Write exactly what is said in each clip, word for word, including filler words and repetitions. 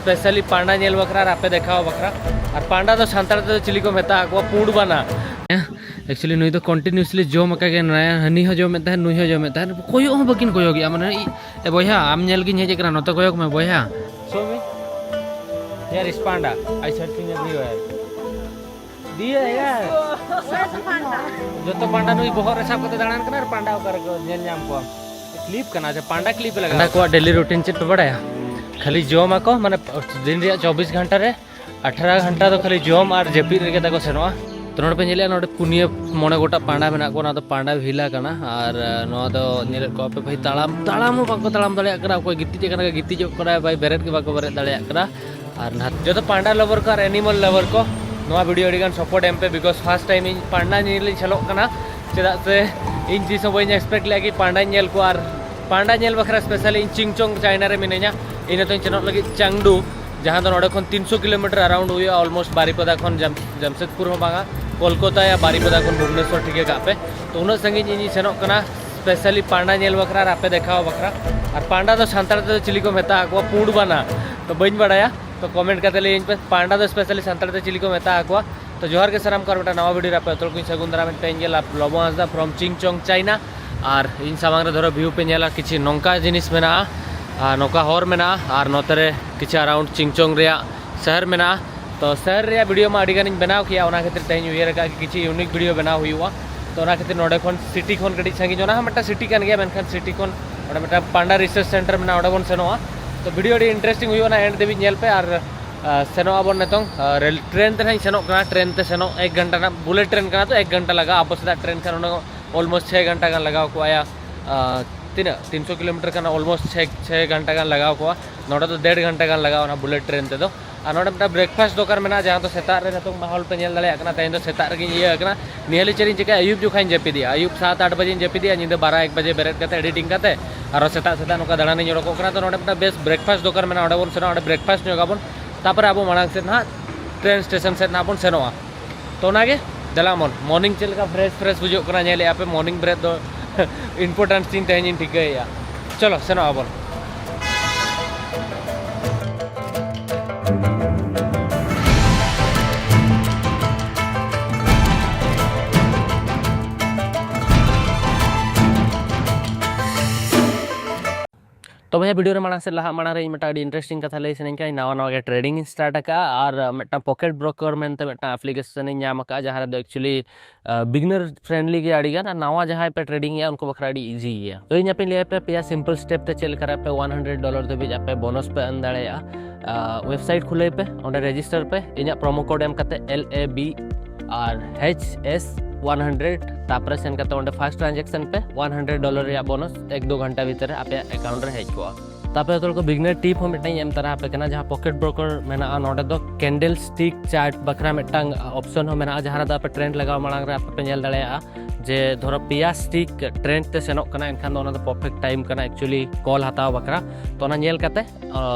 Specially ᱯᱟᱱᱰᱟ ᱧᱮᱞ ᱵᱟᱠᱷᱨᱟ ᱟᱨ ᱟᱯᱮ ᱫᱮᱠᱷᱟᱣ ᱵᱟᱠᱷᱨᱟ᱾ ᱟᱨ ᱯᱟᱱᱰᱟ ᱫᱚ ᱥᱟᱱᱛᱟᱲ ᱛᱮᱫᱚ ᱪᱤᱞᱤ ᱠᱚ ᱢᱮᱛᱟ ᱟᱠᱚᱣᱟ? ᱯᱩᱸᱰ ᱵᱟᱱᱟ᱾ ᱮᱠᱪᱩᱭᱮᱞᱤ ᱱᱩᱭ ᱫᱚ ᱠᱚᱱᱴᱤᱱᱤᱭᱩᱥᱞᱤ ᱡᱚᱢ ᱟᱠᱟᱫ ᱜᱮ ᱢᱮᱱᱟᱭᱟ, ᱦᱟᱹᱱᱤ ᱦᱚᱸ ᱡᱚᱢᱮᱫ ᱛᱟᱦᱮᱸᱫ, ᱱᱩᱭ ᱦᱚᱸ ᱡᱚᱢᱮᱫ ᱛᱟᱦᱮᱸᱫ, ᱠᱚᱭᱚᱜ ᱦᱚᱸ ᱵᱟᱹᱠᱤᱱ ᱠᱚᱭᱚᱜᱮᱜᱼᱟ᱾ ᱢᱟᱱᱮ, "ᱮ ᱵᱚᱭᱦᱟ, ᱟᱢ ᱧᱮᱞ ᱜᱤᱧ ᱦᱮᱡ ᱟᱠᱟᱱᱟ, ᱱᱚᱛᱮ ᱠᱚᱭᱚᱜ ᱢᱮ ᱵᱚᱭᱦᱟ." Show me. Here is panda. I searching everywhere. Dear, yeah. ᱡᱚᱛᱚ ᱯᱟᱱᱰᱟ ᱱᱩᱭ ᱵᱚᱦᱚᱜ ᱨᱮ ᱥᱟᱵ ᱠᱟᱛᱮ ᱫᱟᱬᱟᱱ ᱠᱟᱱᱟ ᱟᱨ ᱯᱟᱱᱰᱟ ᱚᱠᱟ ᱨᱮᱠᱚ ᱧᱮᱞ ᱧᱟᱢ ᱠᱚᱣᱟ? ᱠᱞᱤᱯ ᱠᱟᱱᱟ, ᱟᱪᱪᱷᱟ, ᱯᱟᱱᱰᱟ ᱠᱞᱤᱯ ᱞᱟᱜᱟᱣ᱾ ᱯᱟᱱᱰᱟ ᱠᱚᱣᱟᱜ ᱰᱮᱞᱤ ᱨᱩᱴᱤᱱ ᱪᱮᱫ ᱯᱮ ᱵᱟᱲᱟᱭᱟ? ᱠᱷᱟᱹᱞᱤ ᱡᱚᱢ ᱟᱠᱚ, ᱢᱟᱱᱮ ᱫᱤᱱ ᱨᱮᱭᱟᱜ ᱪᱚᱵᱵᱤᱥ ᱜᱷᱚᱱᱴᱟ ᱨᱮ ᱟᱴᱷᱟᱨᱚ ᱜᱷᱚᱱᱴᱟ ᱫᱚ ᱠᱷᱟᱹᱞᱤ ᱡᱚᱢ ᱟᱨ ᱡᱟᱹᱯᱤᱫ ᱨᱮᱜᱮ ᱛᱟᱠᱚ ᱥᱮᱱᱚᱜᱼᱟ᱾ ᱛᱚ ᱱᱚᱰᱮ ᱯᱮ ᱧᱮᱞᱮᱫᱼᱟ, ᱱᱚᱰᱮ ᱯᱩᱱᱭᱟᱹ ᱢᱚᱬᱮ ᱜᱚᱴᱟᱝ ᱯᱟᱱᱰᱟ ᱢᱮᱱᱟᱜ ᱠᱚᱣᱟ᱾ ᱚᱱᱟ ᱫᱚ ᱯᱟᱱᱰᱟ ᱵᱷᱤᱞᱟ ᱠᱟᱱᱟ᱾ ᱟᱨ ᱱᱚᱣᱟ ᱫᱚ ᱧᱮᱞᱮᱫ ᱠᱚᱣᱟ ᱯᱮ ᱵᱷᱟᱹᱭ, ᱛᱟᱲᱟᱢ ᱛᱟᱲᱟᱢ ᱦᱚᱸ ᱵᱟᱠᱚ ᱛᱟᱲᱟᱢ ᱫᱟᱲᱮᱭᱟᱜ ᱠᱟᱱᱟ᱾ ᱚᱠᱚᱭ ᱜᱤᱛᱤᱡ ᱟᱠᱟᱱᱟ ᱠᱚ ᱜᱤᱛᱤᱡᱚᱜ ᱠᱟᱱᱟ ᱵᱷᱟᱹᱭ, ᱵᱮᱨᱮᱫ ᱜᱮ ᱵᱟᱠᱚ ᱵᱮᱨᱮᱫ ᱫᱟᱲᱮᱭᱟᱜ ᱠᱟᱱᱟ᱾ ᱟᱨ ᱱᱟᱦᱟᱜ ᱡᱚᱛᱚ ᱯᱟᱱᱰᱟ ᱞᱚᱵᱚᱨ ᱠᱚ ᱟᱨ ᱮᱱᱤᱢᱟᱞ ᱞᱚᱵᱚᱨ ᱠᱚ ᱱᱚᱣᱟ ᱵᱷᱤᱰᱤᱭᱳ ᱟᱹᱰᱤ ᱜᱟᱱ ᱥᱟᱯᱳᱨᱴ ᱮᱢ ᱯᱮ, because first time ᱤᱧ ᱯᱟᱱᱰᱟ ᱧᱮᱞ ᱤᱧ ᱥᱮᱱᱚᱜ ᱠᱟᱱᱟ᱾ ᱪᱮᱫᱟᱜ ᱥᱮ ᱤᱧ ᱛᱤᱥ ᱦᱚᱸ ᱵᱟᱹᱧ ᱮᱠᱥᱯᱮᱠᱴ ᱞᱮᱫᱟ ᱠᱤ ᱯᱟᱱᱰᱟᱧ ᱧᱮᱞ ᱠᱚᱣᱟ᱾ ᱟᱨ ᱯᱟᱱᱰᱟ ᱧᱮᱞ ᱵᱟᱠᱷᱨᱟ ᱥᱯᱮᱥᱟᱞᱤ ᱤᱧ ᱪᱤᱝᱪᱚᱝ ᱪᱟᱭᱱᱟ ᱨᱮ ᱢᱤᱱᱟᱹᱧᱟ᱾ ᱤᱧ ᱱᱤᱛᱚᱜ ᱤᱧ ᱥᱮᱱᱚᱜ ᱞᱟᱹᱜᱤᱫ ᱪᱟᱝᱰᱩ, ᱡᱟᱦᱟᱸ ᱫᱚ ᱱᱚᱰᱮ ᱠᱷᱚᱱ ᱛᱤᱱᱥᱚ ᱠᱤᱞᱳᱢᱤᱴᱟᱨ ᱟᱨᱟᱣᱩᱱᱰ ᱦᱩᱭᱩᱜᱼᱟ, ᱚᱞᱢᱳᱥᱴ ᱵᱟᱨᱤᱯᱟᱫᱟ ᱠᱷᱚᱱ ᱡᱟᱢ-, ᱡᱟᱢᱥᱮᱫᱽᱯᱩᱨ ᱦᱚᱸ ᱵᱟᱝᱟ, ᱠᱳᱞᱠᱟᱛᱟ ᱭᱟ ᱵᱟᱨᱤᱯᱟᱫᱟ ᱠᱷᱚᱱ ᱵᱷᱩᱵᱽᱱᱮᱥᱚᱨ ᱴᱷᱤᱠᱟᱹ ᱠᱟᱜ ᱯᱮ᱾ ᱛᱚ ᱩᱱᱟᱹᱜ ᱥᱟᱺᱜᱤᱧ ᱤᱧᱤᱧ ᱥᱮᱱᱚᱜ ᱠᱟᱱᱟ ᱥᱯᱮᱥᱟᱞᱤ ᱯᱟᱱᱰᱟ ᱧᱮᱞ ᱵᱟᱠᱷᱨᱟ ᱟᱨ ᱟᱯᱮ ᱫᱮᱠᱷᱟᱣ ᱵᱟᱠᱷᱨᱟ᱾ ᱟᱨ ᱯᱟᱱᱰᱟ ᱫᱚ ᱥᱟᱱᱛᱟᱲ ᱛᱮᱫᱚ ᱪᱤᱞᱤ ᱠᱚ ᱢᱮᱛᱟ ᱟᱠᱚᱣᱟ? ᱯᱩᱸᱰ ᱵᱟᱱᱟ᱾ ᱛᱚ ᱵᱟᱹᱧ ᱵᱟᱲᱟᱭᱟ, ᱛᱚ ᱠᱚᱢᱮᱱᱴ ᱠᱟᱛᱮ ᱞᱟᱹᱭᱟᱹᱧ ᱯᱮ ᱯᱟᱱᱰᱟ ᱫᱚ ᱥᱯᱮᱥᱟᱞᱤ ᱥᱟᱱᱛᱟᱲ ᱛᱮ ᱪᱤᱞᱤ ᱠᱚ ᱢᱮᱛᱟ ᱟᱠᱚᱣᱟ᱾ ᱛᱚ ᱡᱚᱦᱟᱨ ᱜᱮ ᱥᱟᱱᱟᱢ ᱠᱚ, ᱟᱨ ᱢᱤᱫᱴᱟᱝ ᱱᱟᱣᱟ ᱵᱷᱤᱰᱤᱭᱳ ᱨᱮ ᱟᱯᱮ ᱡᱚᱛᱚ ᱠᱚᱧ ᱥᱟᱹᱜᱩᱱ ᱫᱟᱨᱟᱢᱮᱫ ᱯᱮ᱾ ᱤᱧ ᱜᱮ ᱞᱟ-, ᱞᱚᱵᱚ ᱦᱟᱸᱥᱫᱟ from ᱪᱤᱝᱪᱚᱝ ᱪᱟᱭᱱᱟ᱾ ᱟᱨ ᱤᱧ ᱥᱟᱢᱟᱝ ᱨᱮ ᱫᱷᱚᱨᱚ ᱵᱷᱤᱭᱩ ᱯᱮ ᱧᱮᱞᱟ, ᱠᱤᱪᱷᱩ ᱱᱚᱝᱠᱟ ᱡᱤᱱᱤᱥ ᱢᱮᱱᱟᱜᱼᱟ, ᱟᱨ ᱱᱚᱝᱠᱟ ᱦᱚᱨ ᱢᱮᱱᱟᱜᱼᱟ, ᱟᱨ ᱱᱚᱛᱮ ᱨᱮ ᱠᱤᱪᱷᱩ ᱟᱨᱟᱣᱩᱱᱰ ᱪᱤᱝᱪᱚᱝ ᱨᱮᱭᱟᱜ ᱥᱟᱦᱟᱨ ᱢᱮᱱᱟᱜᱼᱟ᱾ ᱛᱚ ᱥᱟᱦᱟᱨ ᱨᱮᱭᱟᱜ ᱵᱷᱤᱰᱤᱭᱳ ᱢᱟ ᱟᱹᱰᱤ ᱜᱟᱱᱤᱧ ᱵᱮᱱᱟᱣ ᱠᱮᱭᱟ, ᱚᱱᱟ ᱠᱷᱟᱹᱛᱤᱨ ᱛᱮᱦᱮᱧ ᱩᱭᱦᱟᱹᱨ ᱟᱠᱟᱫ ᱠᱤᱪᱷᱩ ᱤᱭᱩᱱᱤᱠ ᱵᱷᱤᱰᱤᱭᱳ ᱵᱮᱱᱟᱣ ᱦᱩᱭᱩᱜᱼᱟ᱾ ᱛᱚ ᱚᱱᱟ ᱠᱷᱟᱹᱛᱤᱨ ᱱᱚᱰᱮ ᱠᱷᱚᱱ ᱥᱤᱴᱤ ᱠᱷᱚᱱ ᱠᱟᱹᱴᱤᱡ ᱥᱟᱺᱜᱤᱧ, ᱚᱱᱟ ᱦᱚᱸ ᱢᱤᱫᱴᱟᱝ ᱥᱤᱴᱤ ᱠᱟᱱ ᱜᱮᱭᱟ, ᱢᱮᱱᱠᱷᱟᱱ ᱥᱤᱴᱤ ᱠᱷᱚᱱ ᱚᱸᱰᱮ ᱢᱤᱫᱴᱟᱝ ᱯᱟᱱᱰᱟ ᱨᱤᱥᱟᱨᱪ ᱥᱮᱱᱴᱟᱨ ᱢᱮᱱᱟᱜᱼᱟ, ᱚᱸᱰᱮ ᱵᱚᱱ ᱥᱮᱱᱚᱜᱼᱟ᱾ ᱛᱚ ᱵᱷᱤᱰᱤᱭᱳ ᱟᱹᱰᱤ ᱤᱱᱴᱟᱨᱮᱥᱴᱤᱝ ᱦᱩᱭᱩᱜᱼᱟ, ᱚᱱᱟ ᱮᱱᱰ ᱫᱷᱟᱹᱵᱤᱡ ᱧᱮᱞ ᱯᱮ᱾ ᱟᱨ ᱟᱨ ᱥᱮᱱᱚᱜ ᱟᱵᱚᱱ ᱱᱤᱛᱚᱝ, ᱟᱨ ᱨᱮᱞ ᱴᱨᱮᱱ ᱛᱮ ᱱᱟᱦᱟᱜ ᱤᱧ ᱥᱮᱱᱚᱜ ᱠᱟᱱᱟ᱾ ᱴᱨᱮᱱ ᱛᱮ ᱥᱮᱱᱚᱜ ᱮᱠ ᱜᱷᱚᱱᱴᱟ ᱨᱮᱱᱟᱜ ᱵᱩᱞᱮᱴ ᱴᱨᱮᱱ ᱠᱟᱱᱟ, ᱛᱚ ᱮᱠ ᱜᱷᱚᱱᱴᱟ ᱞᱟᱜᱟᱜᱼᱟ᱾ ᱟᱵᱚ ᱥᱮᱫᱟᱜ ᱴᱨᱮᱱ ᱠᱷᱟᱱ ᱚᱱᱟ ᱚᱞᱢᱳᱥᱴ ᱪᱷᱮ ᱜᱷᱚᱱᱴᱟ ᱜᱟᱱ ᱞᱟᱜᱟᱣ ᱠᱚᱜᱼᱟ᱾ ᱭᱟ, ᱟᱨ ᱛᱤᱱᱟᱹᱜ ᱛᱤᱱᱥᱚ ᱠᱤᱞᱳᱢᱤᱴᱟᱨ ᱠᱟᱱᱟ, ᱚᱞᱢᱳᱥᱴ ᱪᱷᱮ ᱪᱷᱮ ᱜᱷᱚᱱᱴᱟ ᱜᱟᱱ ᱞᱟᱜᱟᱣ ᱠᱚᱜᱼᱟ᱾ ᱱᱚᱰᱮ ᱫᱚ ᱰᱮᱲ ᱜᱷᱚᱱᱴᱟ ᱜᱟᱱ ᱞᱟᱜᱟᱣ ᱚᱱᱟ ᱵᱩᱞᱮᱴ ᱴᱨᱮᱱ ᱛᱮᱫᱚ᱾ ᱟᱨ ᱱᱚᱰᱮ ᱢᱤᱫᱴᱟᱝ ᱵᱨᱮᱠᱯᱷᱟᱥᱴ ᱫᱚᱠᱟᱱ ᱢᱮᱱᱟᱜᱼᱟ, ᱡᱟᱦᱟᱸ ᱫᱚ ᱥᱮᱛᱟᱜ ᱨᱮ ᱱᱤᱛᱚᱝ ᱢᱟᱦᱚᱞ ᱯᱮ ᱧᱮᱞ ᱫᱟᱲᱮᱭᱟᱜ ᱠᱟᱱᱟ᱾ ᱛᱮᱦᱮᱧ ᱫᱚ ᱥᱮᱛᱟᱜ ᱨᱮᱜᱮᱧ ᱤᱭᱟᱹ ᱟᱠᱟᱱᱟ᱾ ᱱᱤᱦᱟᱹᱞᱤ ᱪᱮᱫ ᱤᱧ ᱪᱤᱠᱟᱹᱭᱟ, ᱟᱹᱭᱩᱵ ᱡᱚᱠᱷᱟᱧ ᱡᱟᱹᱯᱤᱫᱮᱜᱼᱟ, ᱟᱹᱭᱩᱵ ᱥᱟᱛ ᱟᱴ ᱵᱟᱡᱮᱧ ᱡᱟᱹᱯᱤᱫᱮᱜᱼᱟ, ᱧᱤᱫᱟᱹ ᱵᱟᱨᱚ ᱮᱠ ᱵᱟᱡᱮ ᱵᱮᱨᱮᱫ ᱠᱟᱛᱮ ᱮᱰᱤᱴᱤᱝ ᱠᱟᱛᱮ ᱟᱨᱚ ᱥᱮᱛᱟᱜ ᱥᱮᱛᱟᱜ ᱱᱚᱝᱠᱟ ᱫᱟᱬᱟᱱᱤᱧ ᱚᱰᱚᱠᱚᱜ ᱠᱟᱱᱟ᱾ ᱛᱚ ᱱᱚᱰᱮ ᱢᱤᱫᱴᱟᱝ ᱵᱮᱥ ᱵᱨᱮᱠᱯᱷᱟᱥᱴ ᱫᱚᱠᱟᱱ ᱢᱮᱱᱟᱜᱼᱟ, ᱚᱸᱰᱮ ᱵᱚᱱ ᱥᱮᱱᱚᱜᱼᱟ, ᱚᱸᱰᱮ ᱵᱨᱮᱠᱯᱷᱟᱥᱴ ᱧᱚᱜᱟᱵᱚᱱ᱾ ᱛᱟᱨᱯᱚᱨᱮ ᱟᱵᱚ ᱢᱟᱲᱟᱝ ᱥᱮᱫ ᱱᱟᱦᱟᱜ ᱴᱨᱮᱱ ᱥᱴᱮᱥᱚᱱ ᱥᱮᱫ ᱱᱟᱦᱟᱜ ᱵᱚᱱ ᱥᱮᱱᱚᱜᱼᱟ᱾ ᱛᱚ ᱚᱱᱟᱜᱮ, ᱫᱮᱞᱟ ᱢᱚᱱ, ᱢᱚᱨᱱᱤᱝ ᱪᱮᱫ ᱞᱮᱠᱟ ᱯᱷᱨᱮᱥ ᱯᱷᱨᱮᱥ ᱵᱩᱡᱷᱟᱹᱜ ᱠᱟᱱᱟ ᱧᱮᱞᱮᱫᱼᱟ ᱯᱮ, ᱢᱚᱨᱱᱤᱝ ᱵᱨᱮᱛᱷ ᱫᱚ ᱤᱢᱯᱚᱨᱴᱮᱱᱥ ᱛᱤᱧ ᱛᱮᱦᱮᱧ ᱤᱧ ᱴᱷᱤᱠᱟᱹᱭᱮᱫᱼᱟ᱾ ᱪᱚᱞᱚ ᱥᱮᱱᱚᱜ ᱟᱵᱚᱱ᱾ ᱛᱚᱵᱮ ᱦᱮᱸ, ᱵᱷᱤᱰᱤᱭᱳ ᱨᱮ ᱢᱟᱲᱟᱝ ᱥᱮᱫ ᱞᱟᱦᱟᱜ ᱢᱟᱲᱟᱝ ᱨᱮ ᱤᱧ ᱢᱤᱫᱴᱟᱝ ᱟᱹᱰᱤ ᱤᱱᱴᱟᱨᱮᱥᱴᱤᱝ ᱠᱟᱛᱷᱟ ᱞᱟᱹᱭ ᱥᱟᱱᱟᱧ ᱠᱟᱱᱟ᱾ ᱤᱧ ᱱᱟᱣᱟ ᱱᱟᱣᱟ ᱜᱮ ᱴᱨᱮᱰᱤᱝ ᱤᱧ ᱥᱴᱟᱨᱴ ᱟᱠᱟᱫᱼᱟ ᱟᱨ ᱢᱤᱫᱴᱟᱝ ᱯᱚᱠᱮᱴ ᱵᱨᱳᱠᱟᱨ ᱢᱮᱱᱛᱮ ᱢᱤᱫᱴᱟᱝ ᱟᱯᱞᱤᱠᱮᱥᱚᱱ ᱤᱧ ᱧᱟᱢ ᱟᱠᱟᱫᱼᱟ, ᱡᱟᱦᱟᱸ ᱨᱮᱫᱚ ᱮᱠᱪᱩᱭᱮᱞᱤ ᱵᱤᱜᱱᱟᱨ ᱯᱷᱨᱮᱱᱰᱞᱤ ᱜᱮᱭᱟ ᱟᱹᱰᱤ ᱜᱟᱱ, ᱟᱨ ᱱᱟᱣᱟ ᱡᱟᱦᱟᱸᱭ ᱯᱮ ᱴᱨᱮᱰᱤᱝ ᱮᱜᱼᱟ ᱩᱱᱠᱩ ᱵᱟᱠᱷᱨᱟ ᱟᱹᱰᱤ ᱤᱡᱤ ᱜᱮᱭᱟ᱾ ᱛᱚ ᱤᱧ ᱟᱯᱮᱧ ᱞᱟᱹᱭ ᱟᱯᱮ ᱯᱮᱭᱟ ᱥᱤᱢᱯᱞ ᱥᱴᱮᱯ ᱛᱮ ᱪᱮᱫ ᱞᱮᱠᱟ ᱨᱮ ᱟᱯᱮ ᱳᱣᱟᱱ ᱦᱟᱱᱰᱨᱮᱰ ᱰᱚᱞᱟᱨ ᱫᱷᱟᱹᱵᱤᱡ ᱟᱯᱮ ᱵᱳᱱᱟᱥ ᱯᱮ ᱮᱢ ᱫᱟᱲᱮᱭᱟᱜᱼᱟ᱾ ᱣᱮᱵᱥᱟᱭᱤᱴ ᱠᱷᱩᱞᱟᱹᱭ ᱯᱮ, ᱚᱸᱰᱮ ᱨᱮᱡᱤᱥᱴᱟᱨ ᱯᱮ ᱤᱧᱟᱹᱜ ᱯᱨᱳᱢᱳ ᱠᱳᱰ ᱮᱢ ᱠᱟᱛᱮ, L A B R H S one hundred, ᱛᱟᱨᱯᱚᱨᱮ ᱥᱮᱱ ᱠᱟᱛᱮ ᱚᱸᱰᱮ ᱯᱷᱟᱥᱴ ᱴᱨᱟᱱᱡᱮᱠᱥᱚᱱ ᱯᱮ, ᱳᱣᱟᱱ ᱦᱟᱱᱰᱨᱮᱰ ᱰᱚᱞᱟᱨ ᱨᱮᱭᱟᱜ ᱵᱳᱱᱟᱥ ᱮᱠ ᱫᱩ ᱜᱷᱚᱱᱴᱟ ᱵᱷᱤᱛᱤᱨ ᱨᱮ ᱟᱯᱮᱭᱟᱜ ᱮᱠᱟᱣᱩᱱᱴ ᱨᱮ ᱦᱮᱡ ᱠᱚᱜᱼᱟ᱾ ᱛᱟᱯᱚᱨᱮ ᱡᱚᱛᱚ ᱦᱚᱲ ᱠᱚ ᱵᱤᱜᱱᱟᱨ ᱴᱤᱯ ᱦᱚᱸ ᱢᱤᱫᱴᱟᱝ ᱤᱧ ᱮᱢ ᱛᱟᱨᱟ ᱟᱯᱮ ᱠᱟᱱᱟ, ᱡᱟᱦᱟᱸ ᱯᱚᱠᱮᱴ ᱵᱨᱳᱠᱟᱨ ᱢᱮᱱᱟᱜᱼᱟ, ᱱᱚᱰᱮ ᱫᱚ ᱠᱮᱱᱰᱮᱞ ᱥᱴᱤᱠ ᱪᱟᱨᱴ ᱵᱟᱠᱷᱨᱟ ᱢᱤᱫᱴᱟᱝ ᱚᱯᱥᱚᱱ ᱦᱚᱸ ᱢᱮᱱᱟᱜᱼᱟ, ᱡᱟᱦᱟᱸ ᱨᱮᱫᱚ ᱟᱯᱮ ᱴᱨᱮᱱᱰ ᱞᱟᱜᱟᱣ ᱢᱟᱲᱟᱝ ᱨᱮ ᱟᱯᱮ ᱯᱮ ᱧᱮᱞ ᱫᱟᱲᱮᱭᱟᱜᱼᱟ ᱡᱮ ᱫᱷᱚᱨᱚ ᱯᱮᱭᱟ ᱥᱴᱤᱠ ᱴᱨᱮᱱᱰ ᱛᱮ ᱥᱮᱱᱚᱜ ᱠᱟᱱᱟ, ᱮᱱᱠᱷᱟᱱ ᱫᱚ ᱚᱱᱟ ᱫᱚ ᱯᱟᱨᱯᱷᱮᱠᱴ ᱴᱟᱭᱤᱢ ᱠᱟᱱᱟ ᱮᱠᱪᱩᱭᱮᱞᱤ ᱠᱚᱞ ᱦᱟᱛᱟᱣ ᱵᱟᱠᱷᱨᱟ᱾ ᱛᱚ ᱚᱱᱟ ᱧᱮᱞ ᱠᱟᱛᱮ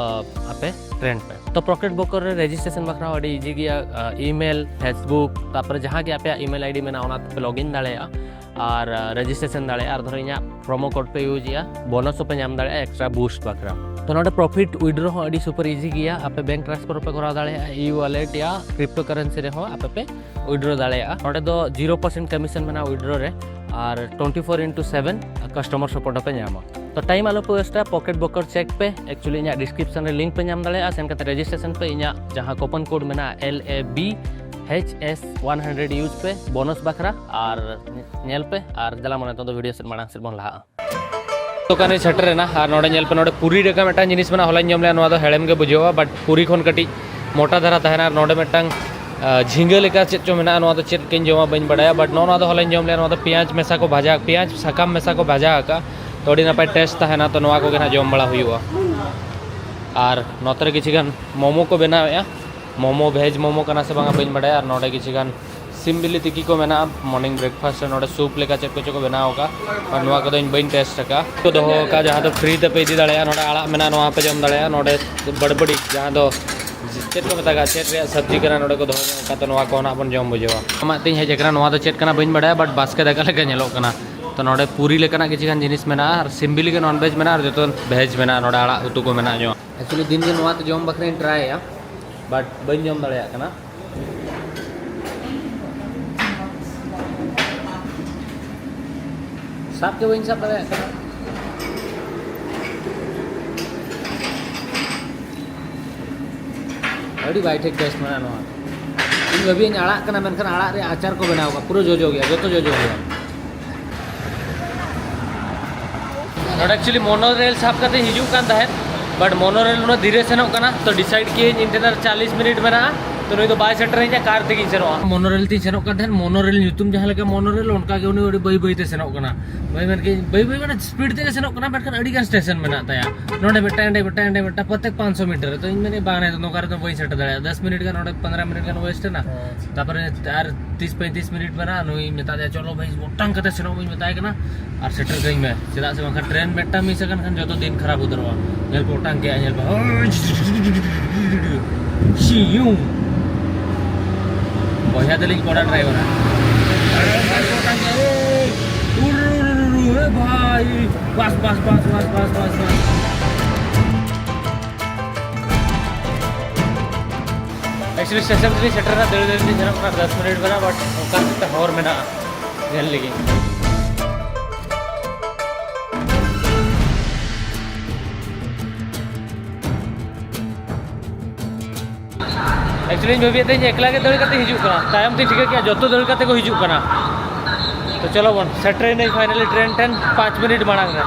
ᱟᱯᱮ ᱴᱨᱮᱱᱰ ᱯᱮ᱾ ᱛᱚ ᱯᱚᱠᱮᱴ ᱵᱨᱳᱠᱟᱨ ᱨᱮ ᱨᱮᱡᱤᱥᱴᱨᱮᱥᱚᱱ ᱵᱟᱠᱷᱨᱟ ᱦᱚᱸ ᱟᱹᱰᱤ ᱤᱡᱤ ᱜᱮᱭᱟ᱾ ᱤᱢᱮᱞ, ᱯᱷᱮᱥᱵᱩᱠ, ᱛᱟᱨᱯᱚᱨᱮ ᱡᱟᱦᱟᱸ ᱜᱮ ᱟᱯᱮᱭᱟᱜ ᱤᱢᱮᱞ ᱟᱭᱰᱤ ᱢᱮᱱᱟᱜᱼᱟ, ᱚᱱᱟ ᱛᱮᱯᱮ ᱞᱚᱜᱤᱱ ᱫᱟᱲᱮᱭᱟᱜᱼᱟ ᱟᱨ ᱨᱮᱡᱤᱥᱴᱨᱮᱥᱚᱱ ᱫᱟᱲᱮᱭᱟᱜᱼᱟ᱾ ᱟᱨ ᱫᱷᱚᱨᱚ ᱤᱧᱟᱹᱜ ᱯᱨᱳᱢᱳ ᱠᱳᱰ ᱯᱮ ᱤᱭᱩᱡᱽ ᱮᱜᱼᱟ, ᱵᱳᱱᱟᱥ ᱦᱚᱸᱯᱮ ᱧᱟᱢ ᱫᱟᱲᱮᱭᱟᱜᱼᱟ ᱮᱠᱥᱴᱨᱟ ᱵᱩᱥᱴ ᱵᱟᱠᱷᱨᱟ᱾ ᱛᱚ ᱱᱚᱰᱮ ᱯᱨᱚᱯᱷᱤᱴ ᱩᱭᱤᱰᱨᱳ ᱦᱚᱸ ᱟᱹᱰᱤ ᱥᱩᱯᱟᱨ ᱤᱡᱤ ᱜᱮᱭᱟ᱾ ᱟᱯᱮ ᱵᱮᱝᱠ ᱴᱨᱟᱱᱥᱯᱷᱟᱨ ᱦᱚᱸᱯᱮ ᱠᱚᱨᱟᱣ ᱫᱟᱲᱮᱭᱟᱜᱼᱟ, ᱤ ᱣᱟᱞᱮᱴ ᱭᱟ ᱠᱨᱤᱯᱴᱳ ᱠᱟᱨᱮᱱᱥᱤ ᱨᱮᱦᱚᱸ ᱟᱯᱮ ᱯᱮ ᱩᱭᱤᱰᱨᱳ ᱫᱟᱲᱮᱭᱟᱜᱼᱟ᱾ ᱱᱚᱰᱮ ᱫᱚ ᱡᱤᱨᱳ ᱯᱟᱨᱥᱮᱱᱴ ᱠᱚᱢᱤᱥᱚᱱ ᱢᱮᱱᱟᱜᱼᱟ ᱩᱭᱤᱰᱨᱳ ᱨᱮ, ᱟᱨ twenty four into seven customer support ᱦᱚᱸᱯᱮ ᱧᱟᱢᱟ᱾ ᱛᱚ ᱴᱟᱭᱤᱢ ᱟᱞᱚ ᱯᱮ ᱳᱭᱮᱥᱴᱟ, ᱯᱚᱠᱮᱴ ᱵᱨᱳᱠᱟᱨ ᱪᱮᱠ ᱯᱮ᱾ ᱮᱠᱪᱩᱭᱮᱞᱤ ᱤᱧᱟᱹᱜ ᱰᱤᱥᱠᱨᱤᱯᱥᱚᱱ ᱨᱮ ᱞᱤᱝᱠ ᱯᱮ ᱧᱟᱢ ᱫᱟᱲᱮᱭᱟᱜᱼᱟ, ᱥᱮᱱ ᱠᱟᱛᱮ ᱨᱮᱡᱤᱥᱴᱨᱮᱥᱚᱱ ᱯᱮ᱾ ᱤᱧᱟᱹᱜ ᱡᱟᱦᱟᱸ ᱠᱩᱯᱚᱱ ᱠᱳᱰ ᱢᱮᱱᱟᱜᱼᱟ, L A B H S one hundred use ᱯᱮ ᱵᱳᱱᱟᱥ ᱵᱟᱠᱷᱨᱟ, ᱟᱨ ᱧᱮᱞ ᱯᱮ᱾ ᱟᱨ ᱫᱮᱞᱟ ᱢᱟ ᱱᱤᱛᱚᱜ ᱫᱚ ᱵᱷᱤᱰᱤᱭᱳ ᱥᱮᱫ ᱢᱟᱲᱟᱝ ᱥᱮᱫ ᱵᱚᱱ ᱞᱟᱦᱟᱜᱼᱟ᱾ ᱫᱚᱠᱟᱱ ᱨᱤᱧ ᱥᱮᱴᱮᱨ ᱮᱱᱟ ᱟᱨ ᱱᱚᱰᱮ ᱧᱮᱞ ᱯᱮ, ᱱᱚᱰᱮ ᱯᱩᱨᱤ ᱞᱮᱠᱟ ᱢᱤᱫᱴᱟᱝ ᱡᱤᱱᱤᱥ ᱢᱮᱱᱟᱜᱼᱟ, ᱦᱚᱞᱟᱧ ᱡᱚᱢ ᱞᱮᱜᱼᱟ, ᱱᱚᱣᱟ ᱫᱚ ᱦᱮᱲᱮᱢ ᱜᱮ ᱵᱩᱡᱷᱟᱹᱣᱟ, but ᱯᱩᱨᱤ ᱠᱷᱚᱱ ᱠᱟᱹᱴᱤᱡ ᱢᱚᱴᱟ ᱫᱷᱟᱨᱟ ᱛᱟᱦᱮᱱᱟ᱾ ᱟᱨ ᱱᱚᱰᱮ ᱢᱤᱫᱴᱟᱝ, ᱟ, ᱡᱷᱤᱸᱜᱟᱹ ᱞᱮᱠᱟ ᱪᱮᱫ ᱪᱚ ᱢᱮᱱᱟᱜᱼᱟ, ᱱᱚᱣᱟ ᱫᱚ ᱪᱮᱫ ᱞᱮᱠᱟᱧ ᱡᱚᱢᱟ ᱵᱟᱹᱧ ᱵᱟᱰᱟᱭᱟ, but ᱱᱚᱜᱼᱚ ᱱᱚᱣᱟ ᱫᱚ ᱦᱚᱞᱟᱧ ᱡᱚᱢ ᱞᱮᱜᱼᱟ, ᱱᱚᱣᱟ ᱫᱚ ᱯᱮᱸᱭᱟᱡᱽ ᱢᱮᱥᱟ ᱠᱚ ᱵᱷᱟᱡᱟ, ᱯᱮᱸᱭᱟᱡᱽ ᱥᱟᱠᱟᱢ ᱢᱮᱥᱟ ᱠᱚ ᱵᱷᱟᱡᱟ ᱟᱠᱟᱫᱼᱟ, ᱛᱚ ᱟᱹᱰᱤ ᱱᱟᱯᱟᱭ ᱴᱮᱥᱴ ᱛᱟᱦᱮᱱᱟ᱾ ᱛᱚ ᱱᱚᱣᱟ ᱠᱚᱜᱮ ᱱᱟᱜ ᱡᱚᱢ ᱵᱟᱲᱟ ᱦᱩᱭᱩᱜᱼᱟ᱾ ᱟᱨ ᱱᱚᱛᱮ ᱨᱮ ᱠᱤᱪᱷᱩ ᱜᱟᱱ ᱢᱳᱢᱳ ᱠᱚ ᱵᱮᱱᱟᱣᱮᱫᱼᱟ, ᱢᱳᱢᱳ ᱵᱷᱮᱡᱽ ᱢᱳᱢᱳ ᱠᱟᱱᱟ ᱥᱮ ᱵᱟᱝᱟ ᱵᱟᱹᱧ ᱵᱟᱰᱟᱭᱟ᱾ ᱟᱨ ᱱᱚᱰᱮ ᱠᱤᱪᱷᱩ ᱜᱟᱱ ᱥᱤᱢ ᱵᱤᱞᱤ ᱛᱤᱠᱤ ᱠᱚ ᱢᱮᱱᱟᱜᱼᱟ, ᱢᱚᱨᱱᱤᱝ ᱵᱨᱮᱠᱯᱷᱟᱥᱴ ᱨᱮ ᱱᱚᱰᱮ ᱥᱩᱯ ᱞᱮᱠᱟ ᱪᱮᱫ ᱠᱚᱪᱚ ᱠᱚ ᱵᱮᱱᱟᱣ ᱟᱠᱟᱫᱼᱟ, ᱟᱨ ᱱᱚᱣᱟ ᱠᱚᱫᱚ ᱤᱧ ᱵᱟᱹᱧ ᱴᱮᱥᱴ ᱟᱠᱟᱫᱼᱟ᱾ ᱠᱚ ᱫᱚᱦᱚ ᱟᱠᱟᱫᱼᱟ, ᱡᱟᱦᱟᱸ ᱫᱚ ᱯᱷᱨᱤ ᱛᱮᱯᱮ ᱤᱫᱤ ᱫᱟᱲᱮᱭᱟᱜᱼᱟ᱾ ᱱᱚᱰᱮ ᱟᱲᱟᱜ ᱢᱮᱱᱟᱜᱼᱟ, ᱱᱚᱣᱟ ᱦᱚᱸᱯᱮ ᱡᱚᱢ ᱫᱟᱲᱮᱭᱟᱜᱼᱟ᱾ ᱱᱚᱰᱮ ᱵᱟᱹᱲᱵᱟᱹᱲᱤ, ᱡᱟᱦᱟᱸ ᱫᱚ ᱪᱮᱫ ᱠᱚ ᱢᱮᱛᱟᱜᱼᱟ, ᱪᱮᱫ ᱨᱮᱭᱟᱜ ᱥᱚᱵᱽᱡᱤ ᱠᱟᱱᱟ, ᱱᱚᱰᱮ ᱠᱚ ᱫᱚᱦᱚ ᱧᱚᱜ ᱟᱠᱟᱫ, ᱛᱚ ᱱᱚᱣᱟ ᱠᱚ ᱱᱟᱜ ᱵᱚᱱ ᱡᱚᱢ ᱵᱩᱡᱷᱟᱹᱣᱟ᱾ ᱟᱢᱟᱜ ᱛᱤᱧ ᱦᱮᱡ ᱟᱠᱟᱱᱟ, ᱱᱚᱣᱟ ᱫᱚ ᱪᱮᱫ ᱠᱟᱱᱟ ᱵᱟᱹᱧ ᱵᱟᱰᱟᱭᱟ, but ᱵᱟᱥᱠᱮ ᱫᱟᱠᱟ ᱞᱮᱠᱟ ᱧᱮᱞᱚᱜ ᱠᱟᱱᱟ᱾ ᱛᱚ ᱱᱚᱰᱮ ᱯᱩᱨᱤ ᱞᱮᱠᱟᱱᱟᱜ ᱠᱤᱪᱷᱩ ᱜᱟᱱ ᱡᱤᱱᱤᱥ ᱢᱮᱱᱟᱜᱼᱟ, ᱟᱨ ᱥᱤᱢ ᱵᱤᱞᱤ ᱜᱮ ᱱᱚᱱ ᱵᱷᱮᱡᱽ ᱢᱮᱱᱟᱜᱼᱟ, ᱟᱨ ᱡᱚᱛᱚ ᱵᱷᱮᱡᱽ ᱢᱮᱱᱟᱜᱼᱟ᱾ ᱱᱚᱰᱮ ᱟᱲᱟᱜ ᱩᱛᱩ ᱠᱚ ᱢᱮᱱᱟᱜ ᱧᱚᱜ᱾ ᱮᱠᱪᱩᱭᱮᱞᱤ ᱫᱤᱱ ᱜᱮ ᱱᱚᱣᱟ ᱛᱮ ᱡᱚᱢ ᱵᱟᱠᱷᱨᱟᱧ ᱴᱨᱟᱭᱟ, but ᱵᱟᱹᱧ ᱡᱚᱢ ᱫᱟᱲᱮᱭᱟᱜ ᱠᱟᱱᱟ, ᱥᱟᱵ ᱜᱮ ᱵᱟᱹᱧ ᱥᱟᱵ ᱫᱟᱲᱮᱭᱟᱜ ᱠᱟᱱᱟ᱾ ᱟᱹᱰᱤ ᱵᱟᱭ ᱴᱷᱤᱠ ᱴᱮᱥᱴ ᱢᱮᱱᱟᱜᱼᱟ ᱱᱚᱣᱟ᱾ ᱤᱧ ᱵᱷᱟᱹᱵᱤᱭᱟᱹᱧ ᱟᱲᱟᱜ ᱠᱟᱱᱟ, ᱢᱮᱱᱠᱷᱟᱱ ᱟᱲᱟᱜ ᱨᱮᱭᱟᱜ ᱟᱪᱟᱨ ᱠᱚ ᱵᱮᱱᱟᱣ ᱠᱟᱜᱼᱟ, ᱯᱩᱨᱟᱹ ᱡᱚᱡᱚ ᱜᱮᱭᱟ, ᱡᱚᱛᱚ ᱡᱚᱡᱚ ᱜᱮᱭᱟ᱾ ᱱᱚᱰᱮ actually monorail ᱥᱟᱵ ᱠᱟᱛᱮ ᱦᱤᱡᱩᱜ ᱠᱟᱱ ᱛᱟᱦᱮᱸᱫ, but monorail ᱩᱱᱟᱹᱜ ᱫᱷᱤᱨᱮ ᱥᱮᱱᱚᱜ ᱠᱟᱱᱟ, ᱛᱚ decide ᱠᱤᱭᱟᱹᱧ ᱤᱧ ᱴᱷᱮᱱ ᱟᱨ ᱪᱟᱞᱤᱥ ᱢᱤᱱᱤᱴ ᱢᱮᱱᱟᱜᱼᱟ, ᱛᱚ ᱱᱩᱭ ᱫᱚ ᱵᱟᱭ ᱥᱮᱴᱮᱨᱤᱧᱟ, ᱠᱟᱨ ᱛᱮᱜᱤᱧ ᱥᱮᱱᱚᱜᱼᱟ᱾ Monorail ᱛᱤᱧ ᱥᱮᱱᱚᱜ ᱠᱟᱱ ᱛᱟᱦᱮᱸᱫ, monorail ᱧᱩᱛᱩᱢ ᱡᱟᱦᱟᱸ ᱞᱮᱠᱟ monorail, ᱚᱱᱠᱟ ᱜᱮ ᱩᱱᱤ ᱟᱹᱰᱤ ᱵᱟᱹᱭ ᱵᱟᱹᱭ ᱛᱮ ᱥᱮᱱᱚᱜ ᱠᱟᱱᱟ᱾ ᱵᱟᱹᱭ ᱢᱮᱱ ᱠᱮᱫ, ᱵᱟᱹᱭ ᱵᱟᱹᱭ ᱢᱟᱱᱮ speed ᱛᱮᱜᱮ ᱥᱮᱱᱚᱜ ᱠᱟᱱᱟ, ᱢᱮᱱᱠᱷᱟᱱ ᱟᱹᱰᱤ ᱜᱟᱱ ᱥᱴᱮᱥᱚᱱ ᱢᱮᱱᱟᱜ ᱛᱟᱭᱟ, ᱱᱚᱰᱮ ᱢᱤᱫᱴᱟᱝ, ᱚᱸᱰᱮ ᱢᱤᱫᱴᱟᱝ, ᱚᱸᱰᱮ ᱢᱤᱫᱴᱟᱝ, ᱯᱨᱚᱛᱮᱠ ᱯᱟᱸᱪᱥᱚ ᱢᱤᱴᱟᱨ ᱨᱮ᱾ ᱛᱚ ᱤᱧ ᱢᱮᱱᱮᱫ, "ᱵᱟᱝ, ᱱᱚᱝᱠᱟ ᱨᱮᱫᱚ ᱵᱟᱹᱧ ᱥᱮᱴᱮᱨ ᱫᱟᱲᱮᱭᱟᱜᱼᱟ, ᱫᱚᱥ ᱢᱤᱱᱤᱴ ᱜᱟᱱ ᱚᱸᱰᱮ, ᱯᱚᱱᱫᱽᱨᱚ ᱢᱤᱱᱤᱴ ᱜᱟᱱ ᱣᱮᱥᱴ ᱮᱱᱟ, ᱛᱟᱨᱯᱚᱨᱮ ᱟᱨ ᱛᱤᱥ ᱯᱚᱸᱭᱛᱨᱤᱥ ᱢᱤᱱᱤᱴ ᱢᱮᱱᱟᱜᱼᱟ, ᱱᱩᱭ ᱢᱮᱛᱟ ᱫᱮᱭᱟ, 'ᱪᱚᱞᱚ ᱵᱷᱟᱹᱭ, ᱜᱚᱴᱟᱝ ᱠᱟᱛᱮ ᱥᱮᱱᱚᱜ ᱢᱮᱧ' ᱢᱮᱛᱟᱭ ᱠᱟᱱᱟ, ᱟᱨ ᱥᱮᱴᱮᱨ ᱠᱟᱹᱧ ᱢᱮ, ᱪᱮᱫᱟᱜ ᱥᱮ ᱵᱟᱝᱠᱷᱟᱱ ᱴᱨᱮᱱ ᱢᱤᱫᱴᱟᱝ ᱢᱤᱥ ᱟᱠᱟᱱ ᱠᱷᱟᱱ ᱡᱚᱛᱚ ᱫᱤᱱ ᱠᱷᱟᱨᱟᱯ ᱩᱛᱟᱹᱨᱚᱜᱼᱟ᱾ ᱧᱮᱞ ᱯᱮ, ᱚᱴᱟᱝ ᱠᱮᱜᱼᱟ, ᱧᱮᱞ ᱯᱮ, ᱥᱤᱭᱩᱝ᱾ ᱵᱚᱭᱦᱟ ᱛᱟᱹᱞᱤᱧ ᱠᱚᱲᱟ ᱰᱨᱟᱭᱵᱷᱟᱨ᱾ ᱩᱨᱩ, ᱩᱨᱩ, ᱩᱨᱩ, ᱩᱨᱩ, ᱮ ᱵᱷᱟᱭ᱾ ᱵᱟᱥ, ᱵᱟᱥ, ᱵᱟᱥ᱾ Actually ᱥᱴᱮᱥᱚᱱ ᱨᱮᱞᱤᱧ ᱥᱮᱴᱮᱨ ᱮᱱᱟ, ᱫᱟᱹᱲ ᱫᱟᱹᱲ ᱛᱮ ᱥᱮᱱᱚᱜ ᱠᱟᱱᱟ, ᱫᱚᱥ ᱢᱤᱱᱤᱴ ᱢᱮᱱᱟᱜᱼᱟ, but ᱚᱠᱟ ᱥᱮᱫ ᱛᱮ ᱦᱚᱨ ᱢᱮᱱᱟᱜᱼᱟ ᱧᱮᱞ ᱞᱟᱹᱜᱤᱫ᱾ Actually ᱤᱧ ᱵᱷᱟᱹᱵᱤᱭᱮᱫ ᱛᱟᱦᱮᱸᱧ ᱮᱠᱞᱟ ᱜᱮ ᱫᱟᱹᱲ ᱠᱟᱛᱮ ᱦᱤᱡᱩᱜ ᱠᱟᱱᱟ, ᱛᱟᱭᱚᱢ ᱛᱮᱧ ᱴᱷᱤᱠᱟᱹ ᱠᱮᱜᱼᱟ ᱡᱚᱛᱚ ᱫᱟᱹᱲ ᱠᱟᱛᱮ ᱠᱚ ᱦᱤᱡᱩᱜ ᱠᱟᱱᱟ᱾ ᱛᱚ ᱪᱚᱞᱚ ᱵᱚᱱ, ᱥᱮᱴᱮᱨ ᱮᱱᱟᱹᱧ finally ᱴᱨᱮᱱ ᱴᱷᱮᱱ ᱯᱟᱸᱪ ᱢᱤᱱᱤᱴ ᱢᱟᱲᱟᱝ ᱨᱮ᱾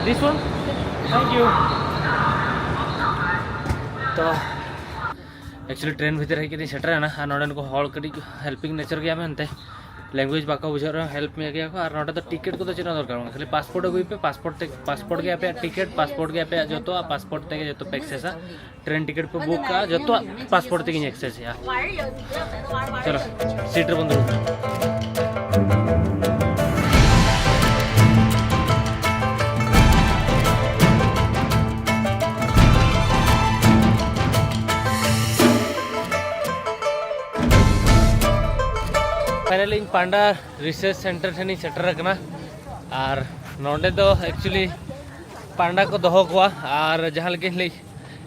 This one? Thank you. ᱛᱚ actually ᱴᱨᱮᱱ ᱵᱷᱤᱛᱤᱨ ᱦᱮᱡ ᱠᱟᱛᱮᱧ ᱥᱮᱴᱮᱨ ᱮᱱᱟ, ᱟᱨ ᱱᱚᱰᱮᱱ ᱠᱚ ᱦᱚᱲ ᱠᱟᱹᱴᱤᱡ helping nature ᱜᱮᱭᱟ ᱢᱮᱱᱛᱮ, language ᱵᱟᱠᱚ ᱵᱩᱡᱷᱟᱹᱣ ᱨᱮᱦᱚᱸ help ᱢᱮ ᱜᱮᱭᱟ ᱠᱚ᱾ ᱟᱨ ᱱᱚᱰᱮ ᱫᱚ ᱴᱤᱠᱤᱴ ᱠᱚᱫᱚ ᱪᱮᱫ ᱦᱚᱸ ᱫᱚᱨᱠᱟᱨ ᱵᱟᱝ, ᱠᱷᱟᱹᱞᱤ ᱯᱟᱥᱯᱳᱨᱴ ᱟᱹᱜᱩᱭ ᱯᱮ, ᱯᱟᱥᱯᱳᱨᱴ ᱛᱮ, ᱯᱟᱥᱯᱳᱨᱴ ᱜᱮ ᱟᱯᱮᱭᱟᱜ ᱴᱤᱠᱤᱴ, ᱯᱟᱥᱯᱳᱨᱴ ᱜᱮ ᱟᱯᱮᱭᱟᱜ ᱡᱚᱛᱚᱣᱟᱜ, ᱯᱟᱥᱯᱳᱨᱴ ᱛᱮᱜᱮ ᱡᱚᱛᱚ ᱯᱮ access-ᱟ᱾ ᱴᱨᱮᱱ ᱴᱤᱠᱤᱴ ᱯᱮ ᱵᱩᱠ ᱠᱟᱜᱼᱟ, ᱡᱚᱛᱚᱣᱟᱜ ᱯᱟᱥᱯᱳᱨᱴ ᱛᱮᱜᱮᱧ access-ᱟ᱾ ᱪᱚᱞᱚ, ᱥᱤᱴ ᱨᱮᱵᱚᱱ ᱫᱩᱲᱩᱵ᱾ Finally ᱤᱧ ᱯᱟᱱᱰᱟ research center ᱴᱷᱮᱱᱤᱧ ᱥᱮᱴᱮᱨ ᱟᱠᱟᱱᱟ᱾ ᱟᱨ ᱱᱚᱰᱮ ᱫᱚ actually ᱯᱟᱱᱰᱟ ᱠᱚ ᱫᱚᱦᱚ ᱠᱚᱣᱟ᱾ ᱟᱨ ᱡᱟᱦᱟᱸ ᱞᱮᱠᱟᱧ ᱞᱟᱹᱭ,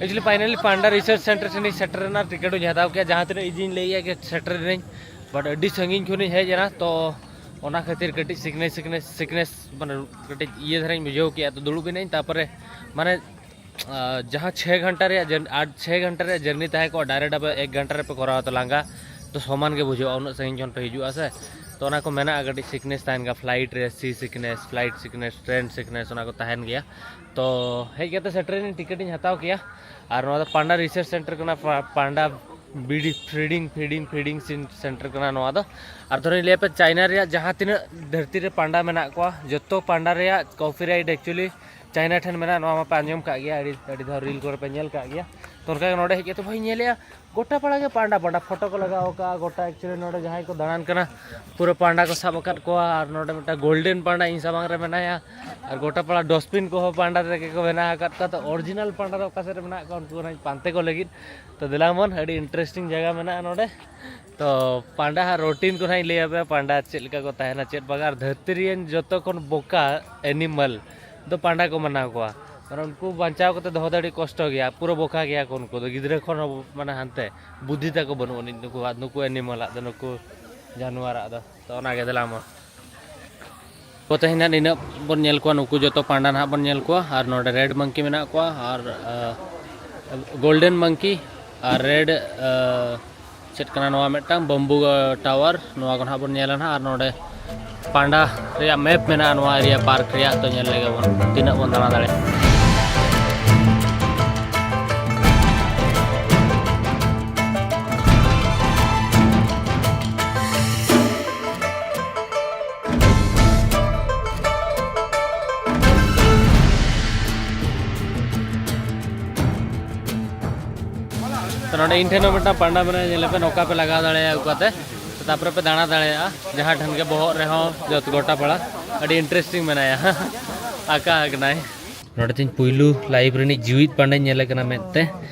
actually finally ᱯᱟᱱᱰᱟ research center ᱴᱷᱮᱱᱤᱧ ᱥᱮᱴᱮᱨ ᱮᱱᱟ, ᱴᱤᱠᱤᱴ ᱦᱚᱸᱧ ᱦᱟᱛᱟᱣ ᱠᱮᱜᱼᱟ᱾ ᱡᱟᱦᱟᱸ ᱛᱤᱱᱟᱹᱜ ᱤᱧᱤᱧ ᱞᱟᱹᱭᱮᱜᱼᱟ ᱡᱮ ᱥᱮᱴᱮᱨ ᱮᱱᱟᱹᱧ, but ᱟᱹᱰᱤ ᱥᱟᱺᱜᱤᱧ ᱠᱷᱚᱱᱤᱧ ᱦᱮᱡ ᱮᱱᱟ, ᱛᱚ ᱚᱱᱟ ᱠᱷᱟᱹᱛᱤᱨ ᱠᱟᱹᱴᱤᱡ ᱥᱤᱠᱱᱮᱥ, ᱥᱤᱠᱱᱮᱥ, ᱥᱤᱠᱱᱮᱥ ᱢᱟᱱᱮ ᱠᱟᱹᱴᱤᱡ ᱤᱭᱟᱹ ᱫᱷᱟᱨᱟᱧ ᱵᱩᱡᱷᱟᱹᱣ ᱠᱮᱜᱼᱟ᱾ ᱛᱚ ᱫᱩᱲᱩᱵ ᱮᱱᱟᱹᱧ, ᱛᱟᱨᱯᱚᱨᱮ ᱢᱟᱱᱮ ᱟᱨ ᱡᱟᱦᱟᱸ ᱪᱷᱮ ᱜᱷᱚᱱᱴᱟ ᱨᱮᱭᱟᱜ ᱡᱟᱨ-, ᱟᱴ ᱪᱷᱮ ᱜᱷᱚᱱᱴᱟ ᱨᱮᱭᱟᱜ ᱡᱟᱨᱱᱤ ᱛᱟᱦᱮᱸ ᱠᱚᱜᱼᱟ, ᱰᱟᱭᱨᱮᱠᱴ ᱟᱵᱚ ᱮᱠ ᱜᱷᱚᱱᱴᱟ ᱨᱮᱯᱮ ᱠᱚᱨᱟᱣᱟ, ᱛᱚ ᱞᱟᱸᱜᱟ ᱛᱚ ᱥᱚᱢᱟᱱ ᱜᱮ ᱵᱩᱡᱷᱟᱹᱜᱼᱟ, ᱩᱱᱟᱹᱜ ᱥᱟᱺᱜᱤᱧ ᱠᱷᱚᱱ ᱯᱮ ᱦᱤᱡᱩᱜᱼᱟ ᱥᱮ᱾ ᱛᱚ ᱚᱱᱟ ᱠᱚ ᱢᱮᱱᱟᱜᱼᱟ, ᱠᱟᱹᱴᱤᱡ ᱥᱤᱠᱱᱮᱥ ᱛᱟᱦᱮᱱ ᱜᱮᱭᱟ, ᱯᱷᱞᱟᱭᱤᱴ ᱨᱮ ᱥᱤ ᱥᱤᱠᱱᱮᱥ, ᱯᱷᱞᱟᱭᱤᱴ ᱥᱤᱠᱱᱮᱥ, ᱴᱨᱮᱱ ᱥᱤᱠᱱᱮᱥ, ᱚᱱᱟ ᱠᱚ ᱛᱟᱦᱮᱱ ᱜᱮᱭᱟ᱾ ᱛᱚ ᱦᱮᱡ ᱠᱟᱛᱮ ᱥᱮᱴᱮᱨᱮᱱᱟᱹᱧ, ᱴᱤᱠᱤᱴ ᱤᱧ ᱦᱟᱛᱟᱣ ᱠᱮᱭᱟ᱾ ᱟᱨ ᱱᱚᱣᱟ ᱫᱚ ᱯᱟᱱᱰᱟ ᱨᱤᱥᱟᱨᱪ ᱥᱮᱱᱴᱟᱨ ᱠᱟᱱᱟ, ᱯᱟ-, ᱯᱟᱱᱰᱟ ᱵᱤᱰᱤ ᱯᱷᱤᱰᱤᱝ, ᱯᱷᱤᱰᱤᱝ, ᱯᱷᱤᱰᱤᱝ ᱥᱤᱱ-, ᱥᱮᱱᱴᱟᱨ ᱠᱟᱱᱟ ᱱᱚᱣᱟ ᱫᱚ᱾ ᱟᱨ ᱛᱷᱚᱲᱟᱧ ᱞᱟᱹᱭ ᱟᱯᱮ, ᱪᱟᱭᱱᱟ ᱨᱮᱭᱟᱜ ᱡᱟᱦᱟᱸ ᱛᱤᱱᱟᱹᱜ ᱫᱷᱟᱹᱨᱛᱤ ᱨᱮ ᱯᱟᱱᱰᱟ ᱢᱮᱱᱟᱜ ᱠᱚᱣᱟ, ᱡᱚᱛᱚ ᱯᱟᱱᱰᱟ ᱨᱮᱭᱟᱜ ᱠᱚᱯᱤᱨᱟᱭᱤᱴ ᱮᱠᱪᱩᱭᱮᱞᱤ ᱪᱟᱭᱱᱟ ᱴᱷᱮᱱ ᱢᱮᱱᱟᱜᱼᱟ, ᱱᱚᱣᱟ ᱢᱟᱯᱮ ᱟᱸᱡᱚᱢ ᱠᱟᱜ ᱜᱮᱭᱟ, ᱟᱹᱰᱤ, ᱟᱹᱰᱤ ᱫᱷᱟᱣ ᱨᱤᱞ ᱠᱚᱨᱮ ᱯᱮ ᱧᱮᱞ ᱠᱟᱜ ᱜᱮᱭᱟ᱾ ᱛᱚ ᱚᱱᱠᱟ ᱜᱮ ᱱᱚᱰᱮ ᱦᱮᱡ ᱠᱟᱛᱮ ᱵᱷᱟᱹᱭ ᱧᱮᱞᱮᱜᱼᱟ, ᱜᱚᱴᱟ ᱯᱟᱲᱟ ᱜᱮ ᱯᱟᱱᱰᱟ, ᱯᱟᱱᱰᱟ ᱯᱷᱳᱴᱳ ᱠᱚ ᱞᱟᱜᱟᱣ ᱠᱟᱜᱼᱟ ᱜᱚᱴᱟ᱾ ᱮᱠᱪᱩᱭᱮᱞᱤ ᱱᱚᱰᱮ ᱡᱟᱦᱟᱸᱭ ᱠᱚ ᱫᱟᱬᱟᱱ ᱠᱟᱱᱟ, ᱯᱩᱨᱟᱹ ᱯᱟᱱᱰᱟ ᱠᱚ ᱥᱟᱵ ᱟᱠᱟᱫ ᱠᱚᱣᱟ᱾ ᱟᱨ ᱱᱚᱰᱮ ᱢᱤᱫᱴᱟᱝ ᱜᱳᱞᱰᱮᱱ ᱯᱟᱱᱰᱟ ᱤᱧ ᱥᱟᱢᱟᱝ ᱨᱮ ᱢᱮᱱᱟᱭᱟ, ᱟᱨ ᱜᱚᱴᱟ ᱯᱟᱲᱟ ᱰᱚᱥᱴᱵᱤᱱ ᱠᱚᱦᱚᱸ ᱯᱟᱱᱰᱟ ᱛᱮᱜᱮ ᱠᱚ ᱵᱮᱱᱟᱣ ᱟᱠᱟᱫ ᱠᱚᱣᱟ᱾ ᱛᱚ ᱚᱨᱤᱡᱤᱱᱟᱞ ᱯᱟᱱᱰᱟ ᱫᱚ ᱚᱠᱟ ᱥᱮᱫ ᱨᱮ ᱢᱮᱱᱟᱜ ᱠᱚᱣᱟ, ᱩᱱᱠᱩ ᱚᱱᱟᱧ ᱯᱟᱱᱛᱮ ᱠᱚ ᱞᱟᱹᱜᱤᱫ᱾ ᱛᱚ ᱫᱮᱞᱟ ᱵᱚᱱ, ᱟᱹᱰᱤ ᱤᱱᱴᱟᱨᱮᱥᱴᱤᱝ ᱡᱟᱭᱜᱟ ᱢᱮᱱᱟᱜᱼᱟ ᱱᱚᱰᱮ᱾ ᱛᱚ ᱯᱟᱱᱰᱟ ᱦᱟᱸᱜ ᱨᱩᱴᱤᱱ ᱠᱚ ᱱᱟᱦᱟᱜ ᱤᱧ ᱞᱟᱹᱭ ᱟᱯᱮᱭᱟ, ᱯᱟᱱᱰᱟ ᱪᱮᱫ ᱞᱮᱠᱟ ᱠᱚ ᱛᱟᱦᱮᱱᱟ, ᱪᱮᱫ ᱵᱟᱝ᱾ ᱟᱨ ᱫᱷᱟᱹᱨᱛᱤ ᱨᱮᱱ ᱡᱚᱛᱚ ᱠᱷᱚᱱ ᱵᱚᱠᱟ ᱮᱱᱤᱢᱟᱞ ᱫᱚ ᱯᱟᱱᱰᱟ ᱠᱚ ᱢᱟᱱᱟᱣ ᱠᱚᱣᱟ᱾ ᱢᱟᱱᱮ ᱩᱱᱠᱩ ᱵᱟᱧᱪᱟᱣ ᱠᱟᱛᱮ ᱫᱚᱦᱚ ᱫᱚ ᱟᱹᱰᱤ ᱠᱚᱥᱴᱚ ᱜᱮᱭᱟ, ᱯᱩᱨᱟᱹ ᱵᱚᱠᱟ ᱜᱮᱭᱟ ᱠᱚ ᱩᱱᱠᱩ ᱫᱚ, ᱜᱤᱫᱽᱨᱟᱹ ᱠᱷᱚᱱ ᱦᱚᱸ ᱢᱟᱱᱮ ᱦᱟᱱᱛᱮ ᱵᱩᱫᱽᱫᱷᱤ ᱛᱟᱠᱚ ᱵᱟᱹᱱᱩᱜ ᱟᱹᱱᱤᱡ ᱱᱩᱠᱩᱣᱟᱜ, ᱱᱩᱠᱩ ᱮᱱᱤᱢᱟᱞᱟᱜ ᱫᱚ, ᱱᱩᱠᱩ ᱡᱟᱱᱣᱟᱨᱟᱜ ᱫᱚ᱾ ᱛᱚ ᱚᱱᱟᱜᱮ ᱫᱮᱞᱟ ᱢᱟ᱾ ᱠᱚ ᱛᱮᱦᱮᱧ ᱦᱟᱸᱜ ᱱᱤᱱᱟᱹᱜ ᱵᱚᱱ ᱧᱮᱞ ᱠᱚᱣᱟ, ᱱᱩᱠᱩ ᱡᱚᱛᱚ ᱯᱟᱱᱰᱟ ᱱᱟᱦᱟᱜ ᱵᱚᱱ ᱧᱮᱞ ᱠᱚᱣᱟ᱾ ᱟᱨ ᱱᱚᱰᱮ ᱨᱮᱰ ᱢᱟᱝᱠᱤ ᱢᱮᱱᱟᱜ ᱠᱚᱣᱟ, ᱟᱨ ᱜᱳᱞᱰᱮᱱ ᱢᱟᱝᱠᱤ, ᱟᱨ ᱨᱮᱰ ᱪᱮᱫ ᱠᱟᱱᱟ ᱱᱚᱣᱟ ᱢᱤᱫᱴᱟᱝ ᱵᱟᱢᱵᱩ ᱴᱟᱣᱟᱨ, ᱱᱚᱣᱟ ᱠᱚ ᱱᱟᱦᱟᱜ ᱵᱚᱱ ᱧᱮᱞᱟ ᱱᱟᱦᱟᱜ᱾ ᱟᱨ ᱱᱚᱰᱮ ᱯᱟᱱᱰᱟ ᱨᱮᱭᱟᱜ ᱢᱮᱯ ᱢᱮᱱᱟᱜᱼᱟ ᱱᱚᱣᱟ ᱮᱨᱤᱭᱟ ᱯᱟᱨᱠ ᱨᱮᱭᱟᱜ, ᱛᱚ ᱧᱮᱞ ᱞᱮᱜᱮ ᱵᱚᱱ ᱛᱤᱱᱟᱹᱜ ᱵᱚᱱ ᱫᱟᱬᱟ ᱫᱟᱲᱮᱭᱟᱜᱼᱟ᱾ ᱛᱚ ᱱᱚᱰᱮ ᱤᱧ ᱴᱷᱮᱱ ᱦᱚᱸ ᱢᱤᱫᱴᱟᱝ ᱯᱟᱱᱰᱟ ᱢᱮᱱᱟᱭᱟ, ᱧᱮᱞ ᱯᱮ, ᱱᱚᱝᱠᱟ ᱯᱮ ᱞᱟᱜᱟᱣ ᱫᱟᱲᱮᱭᱟᱜᱼᱟ ᱚᱱᱠᱟᱛᱮ᱾ ᱛᱟᱯᱚᱨᱮ ᱯᱮ ᱫᱟᱬᱟ ᱫᱟᱲᱮᱭᱟᱜᱼᱟ ᱡᱟᱦᱟᱸ ᱴᱷᱮᱱ ᱜᱮ, ᱵᱚᱦᱚᱜ ᱨᱮᱦᱚᱸ, ᱡᱚᱛᱚ ᱜᱚᱴᱟ ᱯᱟᱲᱟ᱾ ᱟᱹᱰᱤ ᱤᱱᱴᱟᱨᱮᱥᱴᱤᱝ ᱢᱮᱱᱟᱭᱟ᱾ ᱟᱸᱠᱟ ᱟᱠᱟᱱᱟᱭ᱾ ᱱᱚᱰᱮ ᱛᱤᱧ ᱯᱩᱭᱞᱩ ᱞᱟᱭᱤᱯᱷ ᱨᱤᱱᱤᱡ ᱡᱤᱣᱤᱫ ᱯᱟᱱᱰᱟᱧ ᱧᱮᱞᱮ ᱠᱟᱱᱟ ᱢᱮᱫ ᱛᱮ᱾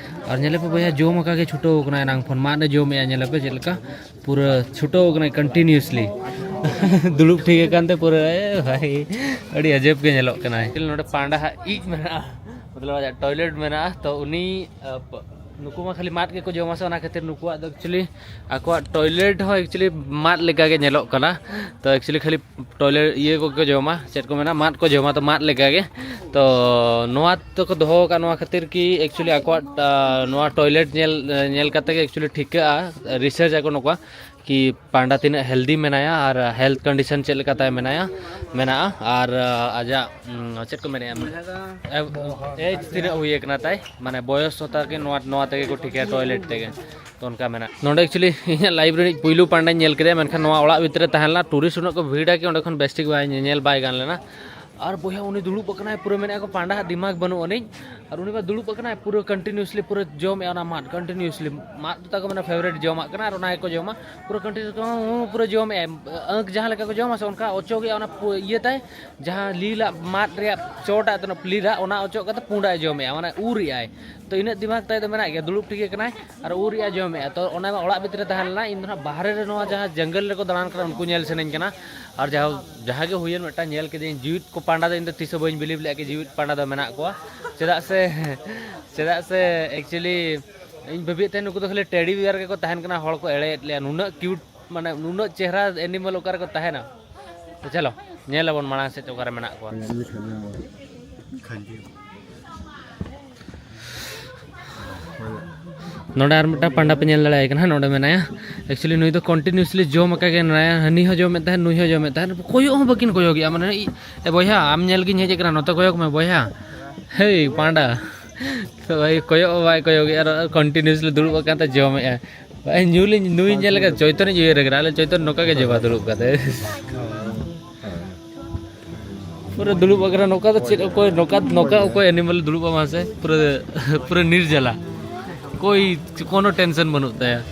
ᱟᱨ ᱧᱮᱞᱮ ᱯᱮ ᱵᱚᱭᱦᱟ, ᱡᱚᱢ ᱟᱠᱟ ᱜᱮ ᱪᱷᱩᱴᱟᱹᱣ ᱟᱠᱟᱱᱟ, ᱮᱱᱟᱝ ᱠᱷᱚᱱ ᱢᱟᱫ ᱮ ᱡᱚᱢᱮᱜᱼᱟ᱾ ᱧᱮᱞᱮ ᱯᱮ ᱪᱮᱫ ᱞᱮᱠᱟ ᱯᱩᱨᱟᱹ ᱪᱷᱩᱴᱟᱹᱣ ᱟᱠᱟᱱᱟᱭ ᱠᱚᱱᱴᱤᱱᱤᱭᱩᱥᱞᱤ᱾ ᱫᱩᱲᱩᱵ ᱴᱷᱤᱠ ᱟᱠᱟᱱ ᱛᱮ ᱯᱩᱨᱟᱹ, ᱮ ᱵᱷᱟᱭ, ᱟᱹᱰᱤ ᱟᱡᱟᱵ ᱜᱮ ᱧᱮᱞᱚᱜ ᱠᱟᱱᱟᱭ᱾ ᱱᱚᱰᱮ ᱯᱟᱱᱰᱟ ᱦᱟᱜ ᱤᱡ ᱢᱮᱱᱟᱜᱼᱟ, ᱢᱚᱛᱞᱚᱵ ᱟᱡᱟᱜ ᱴᱚᱭᱞᱮᱴ ᱢᱮᱱᱟᱜᱼᱟ, ᱛᱚ ᱩᱱᱤ, ᱟ, ᱯ-, ᱱᱩᱠᱩ ᱢᱟ ᱠᱷᱟᱹᱞᱤ ᱢᱟᱫ ᱜᱮᱠᱚ ᱡᱚᱢᱟ ᱥᱮ, ᱚᱱᱟ ᱠᱷᱟᱹᱛᱤᱨ ᱱᱩᱠᱩᱣᱟᱜ ᱫᱚ actually ᱟᱠᱚᱣᱟᱜ toilet ᱦᱚᱸ actually ᱢᱟᱫ ᱞᱮᱠᱟ ᱜᱮ ᱧᱮᱞᱚᱜ ᱠᱟᱱᱟ᱾ ᱛᱚ actually ᱠᱷᱟᱹᱞᱤ toilet ᱤᱭᱟᱹ ᱠᱚᱜᱮ ᱠᱚ ᱡᱚᱢᱟ, ᱪᱮᱫ ᱠᱚ ᱢᱮᱱᱟ, ᱢᱟᱫ ᱠᱚ ᱡᱚᱢᱟ, ᱛᱚ ᱢᱟᱫ ᱞᱮᱠᱟ ᱜᱮ᱾ ᱛᱚ ᱱᱚᱣᱟ ᱫᱚᱠᱚ ᱫᱚᱦᱚ ᱟᱠᱟᱫ ᱱᱚᱣᱟ ᱠᱷᱟᱹᱛᱤᱨ ᱠᱤ actually ᱟᱠᱚᱣᱟᱜ, ᱟ, ᱱᱚᱣᱟ toilet ᱧᱮᱞ, ᱧᱮᱞ ᱠᱟᱛᱮ ᱜᱮ actually ᱴᱷᱤᱠᱟᱹᱜᱼᱟ, research ᱟᱠᱚ ᱱᱚᱝᱠᱟ ᱠᱤ ᱯᱟᱱᱰᱟ ᱛᱤᱱᱟᱹᱜ healthy ᱢᱮᱱᱟᱭᱟ ᱟᱨ health condition ᱪᱮᱫ ᱞᱮᱠᱟ ᱛᱟᱭ ᱢᱮᱱᱟᱭᱟ, ᱢᱮᱱᱟᱜᱼᱟ, ᱟᱨ, ᱟ, ᱟᱡᱟᱜ, ᱩᱢ, ᱪᱮᱫ ᱠᱚ ᱢᱮᱱᱮᱜᱼᱟ, ᱮ-, age ᱛᱤᱱᱟᱹᱜ ᱦᱩᱭ ᱟᱠᱟᱱᱟ ᱛᱟᱭ, ᱢᱟᱱᱮ ᱵᱚᱭᱚᱥ ᱦᱚᱸ ᱛᱟᱠᱤ ᱱᱚᱣᱟ, ᱱᱚᱣᱟ ᱛᱮᱜᱮ ᱠᱚ ᱴᱷᱤᱠᱟᱹᱭᱟ, toilet ᱛᱮᱜᱮ᱾ ᱛᱚ ᱚᱱᱠᱟ ᱢᱮᱱᱟᱜᱼᱟ᱾ ᱱᱚᱰᱮ actually ᱤᱧᱟᱹᱜ life ᱨᱤᱱᱤᱡ ᱯᱩᱭᱞᱩ ᱯᱟᱱᱰᱟᱧ ᱧᱮᱞ ᱠᱮᱫᱮᱭᱟ, ᱢᱮᱱᱠᱷᱟᱱ ᱱᱚᱣᱟ ᱚᱲᱟᱜ ᱵᱷᱤᱛᱨᱤ ᱨᱮ ᱛᱟᱦᱮᱸ ᱞᱮᱱᱟ, tourist ᱩᱱᱟᱹᱜ ᱠᱚ ᱵᱷᱤᱲᱟ ᱠᱤ ᱚᱸᱰᱮ ᱠᱷᱚᱱ ᱵᱮᱥ ᱴᱷᱤᱠ ᱵᱟᱭ ᱧᱮᱧᱮᱞ ᱵᱟᱭ ᱜᱟᱱ ᱞᱮᱱᱟ᱾ ᱟᱨ ᱵᱚᱭᱦᱟ ᱩᱱᱤ ᱫᱩᱲᱩᱵ ᱟᱠᱟᱱᱟᱭ, ᱯᱩᱨᱟᱹ ᱢᱮᱱᱮᱫᱼᱟ ᱠᱚ ᱯᱟᱱᱰᱟ ᱦᱟᱜ ᱫᱤᱢᱟᱜᱽ ᱵᱟᱹᱱᱩᱜ ᱟᱹᱱᱤᱡ, ᱟᱨ ᱩᱱᱤ ᱢᱟ ᱫᱩᱲᱩᱵ ᱟᱠᱟᱱᱟᱭ ᱯᱩᱨᱟᱹ continuously ᱯᱩᱨᱟᱹ ᱡᱚᱢᱮᱫᱼᱟ ᱚᱱᱟ ᱢᱟᱫ continuously᱾ ᱢᱟᱫ ᱫᱚ ᱛᱟᱠᱚ ᱢᱟᱱᱮ favourite ᱡᱚᱢᱟᱜ ᱠᱟᱱᱟ, ᱟᱨ ᱚᱱᱟ ᱜᱮᱠᱚ ᱡᱚᱢᱟ ᱯᱩᱨᱟᱹ continuously, ᱦᱩᱸ, ᱯᱩᱨᱟᱹ ᱡᱚᱢᱮᱫᱼᱟᱭ᱾ ᱟᱹᱠ ᱡᱟᱦᱟᱸ ᱞᱮᱠᱟ ᱠᱚ ᱡᱚᱢᱟ ᱥᱮ ᱚᱱᱠᱟ ᱚᱪᱚᱜᱮᱫᱼᱟ ᱚᱱᱟ ᱯᱩ-, ᱤᱭᱟᱹ ᱛᱟᱭ, ᱡᱟᱦᱟᱸ ᱞᱤᱞᱟᱜ ᱢᱟᱫ ᱨᱮᱭᱟᱜ ᱪᱚᱴᱟᱜ ᱛᱟᱦᱮᱱᱟ ᱯᱞᱤᱨᱟᱜ, ᱚᱱᱟ ᱚᱪᱚᱜ ᱠᱟᱛᱮ ᱯᱩᱸᱰᱟᱜ ᱮ ᱡᱚᱢᱮᱫᱼᱟ, ᱢᱟᱱᱮ ᱩᱨᱮᱫᱼᱟᱭ᱾ ᱛᱚ ᱤᱱᱟᱹᱜ ᱫᱤᱢᱟᱜᱽ ᱛᱟᱭ ᱫᱚ ᱢᱮᱱᱟᱜ ᱜᱮᱭᱟ, ᱫᱩᱲᱩᱵ ᱴᱷᱤᱠ ᱜᱮ ᱠᱟᱱᱟᱭ ᱟᱨ ᱩᱨᱮᱫᱼᱟ ᱡᱚᱢᱮᱫᱼᱟ᱾ ᱛᱚ ᱚᱱᱟ ᱢᱟ ᱚᱲᱟᱜ ᱵᱷᱤᱛᱨᱤ ᱨᱮ ᱛᱟᱦᱮᱸ ᱞᱮᱱᱟ, ᱤᱧ ᱫᱚ ᱱᱟᱦᱟᱜ ᱵᱟᱦᱨᱮ ᱨᱮ ᱱᱚᱣᱟ ᱡᱟᱦᱟᱸ ᱡᱚᱝᱜᱚᱞ ᱨᱮᱠᱚ ᱫᱟᱬᱟᱱ ᱠᱟᱱᱟ ᱩᱱᱠᱩ ᱧᱮᱞ ᱥᱟᱱᱟᱧ ᱠᱟᱱᱟ᱾ ᱟᱨ ᱡᱟᱦᱟᱸ, ᱡᱟᱦᱟᱸ ᱜᱮ ᱦᱩᱭᱮᱱ ᱢᱤᱫᱴᱟᱝ ᱧᱮᱞ ᱠᱮᱫᱮᱭᱟᱹᱧ, ᱡᱤᱣᱤᱫ ᱠᱚ ᱯᱟᱸᱰᱟ ᱫᱚ ᱤᱧ ᱫᱚ ᱛᱤᱥ ᱦᱚᱸ ᱵᱟᱹᱧ believe ᱞᱮᱫᱼᱟ ᱠᱤ ᱡᱤᱣᱤᱫ ᱯᱟᱸᱰᱟ ᱫᱚ ᱢᱮᱱᱟᱜ ᱠᱚᱣᱟ᱾ ᱪᱮᱫᱟᱜ ᱥᱮ, ᱪᱮᱫᱟᱜ ᱥᱮ actually ᱤᱧ ᱵᱷᱟᱹᱵᱤᱭᱮᱫ ᱛᱟᱦᱮᱸᱫ ᱱᱩᱠᱩ ᱫᱚ ᱠᱷᱟᱹᱞᱤ teddy bear ᱜᱮᱠᱚ ᱛᱟᱦᱮᱱ ᱠᱟᱱᱟ, ᱦᱚᱲ ᱠᱚ ᱮᱲᱮᱭᱮᱫ ᱞᱮᱭᱟ, ᱱᱩᱱᱟᱹᱜ cute, ᱢᱟᱱᱮ ᱱᱩᱱᱟᱹᱜ ᱪᱮᱦᱨᱟ animal ᱚᱠᱟ ᱨᱮᱠᱚ ᱛᱟᱦᱮᱱᱟ᱾ ᱛᱚ ᱪᱚᱞᱚ ᱧᱮᱞ ᱟᱵᱚᱱ ᱢᱟᱲᱟᱝ ᱥᱮᱫ ᱚᱠᱟᱨᱮ ᱢᱮᱱᱟᱜ ᱠᱚᱣᱟ᱾ ᱱᱚᱰᱮ ᱟᱨ ᱢᱤᱫᱴᱟᱝ ᱯᱟᱸᱰᱟ ᱯᱮ ᱧᱮᱞ ᱫᱟᱲᱮᱭᱟᱭ ᱠᱟᱱᱟ, ᱱᱚᱰᱮ ᱢᱮᱱᱟᱭᱟ᱾ Actually ᱱᱩᱭ ᱫᱚ continuously ᱡᱚᱢ ᱟᱠᱟᱫ ᱜᱮ ᱢᱮᱱᱟᱭᱟ, ᱦᱟᱹᱱᱤ ᱦᱚᱸ ᱡᱚᱢᱮᱫ ᱛᱟᱦᱮᱸᱫ, ᱱᱩᱭ ᱦᱚᱸ ᱡᱚᱢᱮᱫ ᱛᱟᱦᱮᱸᱫ, ᱠᱚᱭᱚᱜ ᱦᱚᱸ ᱵᱟᱹᱠᱤᱱ ᱠᱚᱭᱚᱜᱮᱜᱼᱟ᱾ ᱢᱟᱱᱮ, "ᱤ-, ᱮ ᱵᱚᱭᱦᱟ, ᱟᱢ ᱧᱮᱞ ᱜᱤᱧ ᱦᱮᱡ ᱟᱠᱟᱱᱟ, ᱱᱚᱛᱮ ᱠᱚᱭᱚᱜ ᱢᱮ ᱵᱚᱭᱦᱟ, ᱦᱮᱭ ᱯᱟᱸᱰᱟ᱾" ᱛᱚ ᱵᱷᱟᱭ ᱠᱚᱭᱚᱜ ᱦᱚᱸ ᱵᱟᱭ ᱠᱚᱭᱚᱜᱮᱜᱼᱟ, ᱟᱨ continuously ᱫᱩᱲᱩᱵ ᱟᱠᱟᱱ ᱛᱮ ᱡᱚᱢᱮᱫᱼᱟᱭ᱾ ᱵᱷᱟᱭ ᱧᱩ ᱞᱤᱧ, ᱱᱩᱭ ᱧᱮᱞ ᱟᱠᱟᱫ ᱪᱳᱭᱛᱚᱱᱤᱧ ᱩᱭᱦᱟᱹᱨ ᱟᱠᱟᱫᱟ, ᱟᱞᱮ ᱪᱳᱭᱛᱚᱱ ᱱᱚᱝᱠᱟ ᱜᱮ ᱡᱚᱢᱟ ᱫᱩᱲᱩᱵ ᱠᱟᱛᱮ᱾ ᱯᱩᱨᱟᱹ ᱫᱩᱲᱩᱵ ᱟᱠᱟᱱᱟ ᱱᱚᱝᱠᱟ ᱫᱚ ᱪᱮᱫ ᱚᱠᱚᱭ ᱱᱚᱝᱠᱟ, ᱱᱚᱝᱠᱟ ᱚᱠᱚᱭ animal ᱫᱩᱲᱩᱵᱼᱟ ᱢᱟᱥᱮ? ᱯᱩᱨᱟᱹ, ᱯᱩᱨᱟᱹ ᱱᱤᱨᱡᱟᱞᱟ, ᱠᱳᱭ ᱠᱳᱱᱳ tension ᱵᱟᱹᱱᱩᱜ ᱛᱟᱭᱟ᱾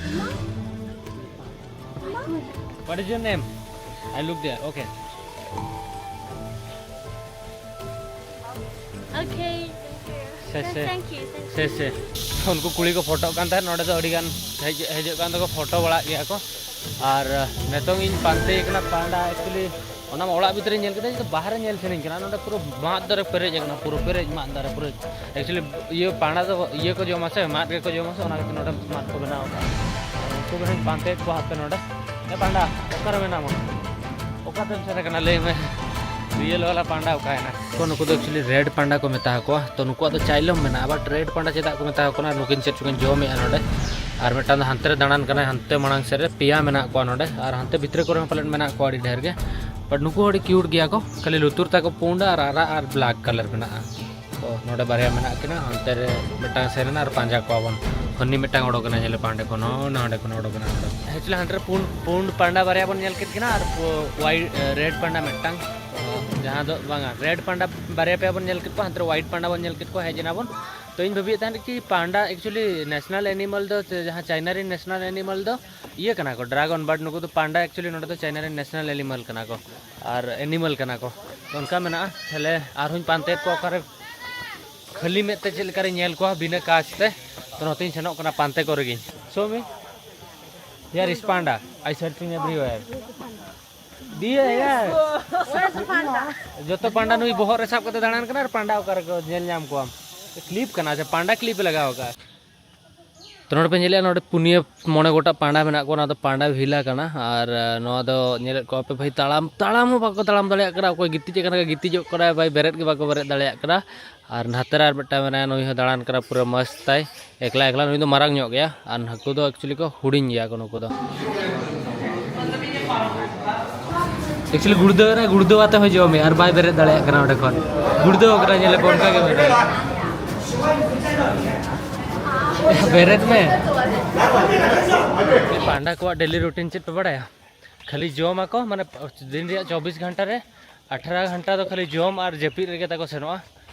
What is your name? I look there. Okay. Okay. ᱥᱮ, ᱥᱮ᱾ Thank you, thank you. ᱥᱮ, ᱥᱮ᱾ ᱩᱱᱠᱩ ᱠᱩᱲᱤ ᱠᱚ ᱯᱷᱳᱴᱳᱜ ᱠᱟᱱ ᱛᱟᱦᱮᱸᱫ, ᱱᱚᱰᱮ ᱫᱚ ᱟᱹᱰᱤ ᱜᱟᱱ ᱦᱮᱡ, ᱦᱤᱡᱩᱜ ᱠᱟᱱ ᱫᱚᱠᱚ ᱯᱷᱳᱴᱳ ᱵᱟᱲᱟᱜ ᱜᱮᱭᱟ ᱠᱚ᱾ ᱟᱨ, ᱟᱦ, ᱱᱤᱛᱚᱝ ᱤᱧ ᱯᱟᱱᱛᱮ ᱠᱟᱱᱟ ᱯᱟᱸᱰᱟ, actually ᱚᱱᱟ ᱢᱟ ᱚᱲᱟᱜ ᱵᱷᱤᱛᱨᱤᱧ ᱧᱮᱞ ᱠᱮᱫᱟ, ᱤᱧ ᱫᱚ ᱵᱟᱦᱨᱮ ᱧᱮᱞ ᱥᱟᱱᱟᱧ ᱠᱟᱱᱟ᱾ ᱱᱚᱰᱮ ᱯᱩᱨᱟᱹ ᱢᱟᱫ ᱫᱟᱨᱮ ᱯᱮᱨᱮᱡ ᱟᱠᱟᱱᱟ, ᱯᱩᱨᱟᱹ ᱯᱮᱨᱮᱡ ᱢᱟᱫ ᱫᱟᱨᱮ, ᱯᱩᱨᱟᱹ᱾ Actually, ᱤᱭᱟᱹ, ᱯᱟᱸᱰᱟ ᱫᱚ ᱤᱭᱟᱹ ᱠᱚ ᱡᱚᱢᱟ ᱥᱮ, ᱢᱟᱫ ᱜᱮᱠᱚ ᱡᱚᱢᱟ ᱥᱮ, ᱚᱱᱟ ᱠᱷᱟᱹᱛᱤᱨ ᱱᱚᱰᱮ ᱢᱟᱫ ᱠᱚ ᱵᱮᱱᱟᱣ ᱟᱠᱟᱫᱼᱟ᱾ ᱩᱱᱠᱩ ᱜᱮ ᱦᱟᱸᱜ ᱯᱟᱱᱛᱮᱭᱮᱫ ᱠᱚᱣᱟ ᱦᱟᱯᱮ ᱱᱚᱰᱮ᱾ ᱮ ᱯᱟᱸᱰᱟ, ᱚᱠᱟᱨᱮ ᱢᱮᱱᱟᱢᱟ? ᱚᱠᱟᱛᱮᱢ ᱥᱮᱱ ᱟᱠᱟᱱᱟ ᱞᱟᱹᱭ ᱢᱮ? ᱨᱤᱭᱮᱞ ᱵᱟᱞᱟ ᱯᱟᱸᱰᱟ ᱚᱠᱟᱭᱮᱱᱟ? ᱛᱚ, ᱱᱩᱠᱩ ᱫᱚ actually red panda ᱠᱚ ᱢᱮᱛᱟ ᱠᱚᱣᱟ᱾ ᱛᱚ, ᱱᱩᱠᱩᱣᱟᱜ ᱫᱚ ᱪᱟᱭᱞᱚᱢ ᱢᱮᱱᱟᱜᱼᱟ, but red panda ᱪᱮᱫᱟᱜ ᱠᱚ ᱢᱮᱛᱟ ᱠᱚ ᱠᱟᱱᱟ, ᱱᱩᱠᱤᱱ ᱪᱮᱫ ᱪᱚᱠᱤᱱ ᱡᱚᱢᱮᱫᱼᱟ ᱱᱚᱰᱮ᱾ ᱟᱨ ᱢᱤᱫᱴᱟᱝ ᱫᱚ ᱦᱟᱱᱛᱮ ᱨᱮ ᱫᱟᱬᱟᱱ ᱠᱟᱱᱟᱭ, ᱦᱟᱱᱛᱮ ᱢᱟᱲᱟᱝ ᱥᱮᱫ ᱨᱮ ᱯᱮᱭᱟ ᱢᱮᱱᱟᱜ ᱠᱚᱣᱟ ᱱᱚᱰᱮ, ᱟᱨ ᱦᱟᱱᱛᱮ ᱵᱷᱤᱛᱨᱤ ᱠᱚᱨᱮ ᱦᱚᱸ ᱯᱟᱞᱮᱱ ᱢᱮᱱᱟᱜ ᱠᱚᱣᱟ ᱟᱹᱰᱤ ᱰᱷᱮᱨ ᱜᱮ᱾ But ᱱᱩᱠᱩ ᱦᱚᱸ ᱟᱹᱰᱤ cute ᱜᱮᱭᱟ ᱠᱚ, ᱠᱷᱟᱹᱞᱤ ᱞᱩᱛᱩᱨ ᱛᱟᱠᱚ ᱯᱩᱸᱰ ᱟᱨ ᱟᱨᱟᱜ ᱟᱨ black colour ᱢᱮᱱᱟᱜᱼᱟ᱾ ᱛᱚ, ᱱᱚᱰᱮ ᱵᱟᱨᱭᱟ ᱢᱮᱱᱟᱜ ᱠᱤᱱᱟ, ᱦᱟᱱᱛᱮ ᱨᱮ ᱢᱤᱫᱴᱟᱝ ᱥᱮᱱ ᱮᱱᱟ ᱟᱨ ᱯᱟᱸᱡᱟ ᱠᱚᱣᱟ ᱵᱚᱱ᱾ ᱦᱟᱹᱱᱤ ᱢᱤᱫᱴᱟᱝ ᱚᱰᱚᱠ ᱮᱱᱟ, ᱧᱮᱞᱮ ᱯᱟᱸᱰᱮ ᱠᱷᱚᱱ, ᱦᱚᱸ ᱱᱚᱰᱮ ᱠᱷᱚᱱ ᱚᱰᱚᱠ ᱮᱱᱟ ᱚᱰᱚᱠ᱾ Actually, ᱦᱟᱱᱛᱮ ᱨᱮ ᱯᱩᱸᱰ, ᱯᱩᱸᱰ ᱯᱟᱸᱰᱟ ᱵᱟᱨᱭᱟ ᱵᱚᱱ ᱧᱮᱞ ᱠᱮᱫ ᱠᱤᱱᱟ ᱟᱨ ᱯᱩ-, white, ᱮ, red ᱯᱟᱸᱰᱟ ᱢᱤᱫᱴᱟᱝ, ᱡᱟᱦᱟᱸ ᱫᱚ ᱵᱟᱝᱟ, red ᱯᱟᱸᱰᱟ ᱵᱟᱨᱭᱟ ᱯᱮᱭᱟ ᱵᱚᱱ ᱧᱮᱞ ᱠᱮᱫ ᱠᱚᱣᱟ, ᱦᱟᱱᱛᱮ ᱨᱮ white ᱯᱟᱸᱰᱟ ᱵᱚᱱ ᱧᱮᱞ ᱠᱮᱫ ᱠᱚᱣᱟ, ᱦᱮᱡ ᱮᱱᱟ ᱵᱚᱱ᱾ ᱛᱚ, ᱤᱧ ᱵᱷᱟᱹᱵᱤᱭᱮᱫ ᱛᱟᱦᱮᱸᱫ ᱠᱤ ᱯᱟᱸᱰᱟ actually national animal ᱫᱚ, ᱡᱟᱦᱟᱸ ᱪᱟᱭᱱᱟ ᱨᱮᱱ national animal ᱫᱚ ᱤᱭᱟᱹ ᱠᱟᱱᱟ ᱠᱚ, dragon, but ᱱᱩᱠᱩ ᱫᱚ ᱯᱟᱸᱰᱟ actually ᱱᱚᱰᱮ ᱫᱚ ᱪᱟᱭᱱᱟ ᱨᱮᱱ national animal ᱠᱟᱱᱟ ᱠᱚ᱾ ᱟᱨ animal ᱠᱟᱱᱟ ᱠᱚ᱾ ᱛᱚ, ᱚᱱᱠᱟ ᱢᱮᱱᱟᱜᱼᱟ᱾ ᱛᱟᱦᱞᱮ ᱟᱨᱦᱚᱸᱧ ᱯᱟᱱᱛᱮᱭᱮᱫ ᱠᱚᱣᱟ ᱚᱠᱟᱨᱮ ᱠᱷᱟᱹᱞᱤ ᱢᱮᱫ ᱛᱮ ᱪᱮᱫ ᱞᱮᱠᱟᱨᱮᱧ ᱧᱮᱞ ᱠᱚᱣᱟ ᱵᱤᱱᱟᱹ ᱠᱟᱪ ᱛᱮ᱾ ᱛᱚ, ᱱᱚᱛᱮᱧ ᱥᱮᱱᱚᱜ ᱠᱟᱱᱟ ᱯᱟᱱᱛᱮ ᱠᱚᱨᱮ ᱜᱤᱧ᱾ Show me. Here is panda. I searching everywhere. ᱫᱤᱭᱮ ᱭᱟᱨ᱾ Where's the panda? ᱡᱚᱛᱚ ᱯᱟᱸᱰᱟ ᱱᱩᱭ ᱵᱚᱦᱚᱜ ᱨᱮ ᱥᱟᱵ ᱠᱟᱛᱮ ᱫᱟᱬᱟᱱ ᱠᱟᱱᱟ ᱟᱨ ᱯᱟᱸᱰᱟ ᱚᱠᱟ ᱨᱮᱠᱚ ᱧᱮᱞ ᱧᱟᱢ ᱠᱚᱣᱟᱢ? ᱠᱞᱤᱯ ᱠᱟᱱᱟ, ᱟᱪᱪᱷᱟ, ᱯᱟᱸᱰᱟ ᱠᱞᱤᱯ ᱮ ᱞᱟᱜᱟᱣ ᱟᱠᱟᱫᱼᱟ᱾ ᱛᱚ, ᱱᱚᱰᱮ ᱯᱮ ᱧᱮᱞᱮᱫᱼᱟ, ᱱᱚᱰᱮ ᱯᱩᱱᱭᱟᱹ ᱢᱚᱬᱮ ᱜᱚᱴᱟᱝ ᱯᱟᱸᱰᱟ ᱢᱮᱱᱟᱜ ᱠᱚᱣᱟ᱾ ᱱᱚᱣᱟ ᱫᱚ ᱯᱟᱸᱰᱟ ᱵᱷᱤᱞᱟ ᱠᱟᱱᱟ᱾ ᱟᱨ, ᱟᱸ, ᱱᱚᱣᱟ ᱫᱚ ᱧᱮᱞᱮᱫ ᱠᱚᱣᱟ ᱯᱮ ᱵᱷᱟᱹᱭ, ᱛᱟᱲᱟᱢ, ᱛᱟᱲᱟᱢ ᱦᱚᱸ ᱵᱟᱠᱚ ᱛᱟᱲᱟᱢ ᱫᱟᱲᱮᱭᱟᱜ ᱠᱟᱱᱟ᱾ ᱚᱠᱚᱭ ᱜᱤᱛᱤᱡ ᱟᱠᱟᱱᱟ, ᱜᱤᱛᱤᱡᱚᱜ ᱠᱟᱱᱟᱭ ᱵᱷᱟᱹᱭ, ᱵᱮᱨᱮᱫ ᱜᱮ ᱵᱟᱠᱚ ᱵᱮᱨᱮᱫ ᱫᱟᱲᱮᱭᱟᱜ ᱠᱟᱱᱟ᱾ ᱟᱨ ᱱᱟᱛᱮ ᱨᱮ ᱟᱨ ᱢᱤᱫᱴᱟᱝ ᱢᱮᱱᱟᱭᱟ, ᱱᱩᱭ ᱦᱚᱸ ᱫᱟᱬᱟᱱ ᱠᱟᱱᱟ ᱯᱩᱨᱟᱹ ᱢᱚᱥᱛ ᱛᱟᱭ, ᱮᱠᱞᱟ ᱮᱠᱞᱟ᱾ ᱱᱩᱭ ᱫᱚ ᱢᱟᱨᱟᱝ ᱧᱚᱜ ᱜᱮᱭᱟ ᱟᱨ ᱱᱟᱹᱠᱩ ᱫᱚ actually ᱠᱚ ᱦᱩᱰᱤᱧ ᱜᱮᱭᱟ ᱠᱚ ᱱᱩᱠᱩ ᱫᱚ᱾ Actually ᱜᱩᱲᱫᱟᱹᱣ ᱨᱮ ᱜᱩᱲᱫᱟᱹᱣ ᱟᱛᱮ ᱦᱚᱸ ᱡᱚᱢᱮ ᱟᱨ ᱵᱟᱭ ᱵᱮᱨᱮᱫ ᱫᱟᱲᱮᱭᱟᱜ ᱠᱟᱱᱟ ᱚᱸᱰᱮ ᱠᱷᱚᱱ᱾ ᱜᱩᱲᱫᱟᱹᱣ ᱠᱟᱱᱟ, ᱧᱮᱞᱮ ᱯᱮ, ᱚᱱᱠᱟ ᱜᱮ ᱢᱮᱱᱟᱭᱟ᱾ ᱵᱮᱨᱮᱫ ᱢᱮ᱾ ᱯᱟᱱᱰᱟ ᱠᱚᱣᱟᱜ daily routine ᱪᱮᱫ ᱯᱮ ᱵᱟᱲᱟᱭᱟ? ᱠᱷᱟᱹᱞᱤ ᱡᱚᱢᱟᱠᱚ, ᱢᱟᱱᱮ ᱫᱤᱱ ᱨᱮᱭᱟᱜ ᱪᱚᱵᱵᱤᱥ ᱜᱷᱚᱱᱴᱟ ᱨᱮ ᱟᱴᱷᱟᱨᱚ ᱜᱷᱚᱱᱴᱟ ᱫᱚ ᱠᱷᱟᱹᱞᱤ ᱡᱚᱢ ᱟᱨ ᱡᱟᱹᱯᱤᱫ ᱨᱮᱜᱮ ᱛᱟᱠᱚ ᱥᱮᱱᱚᱜᱼᱟ᱾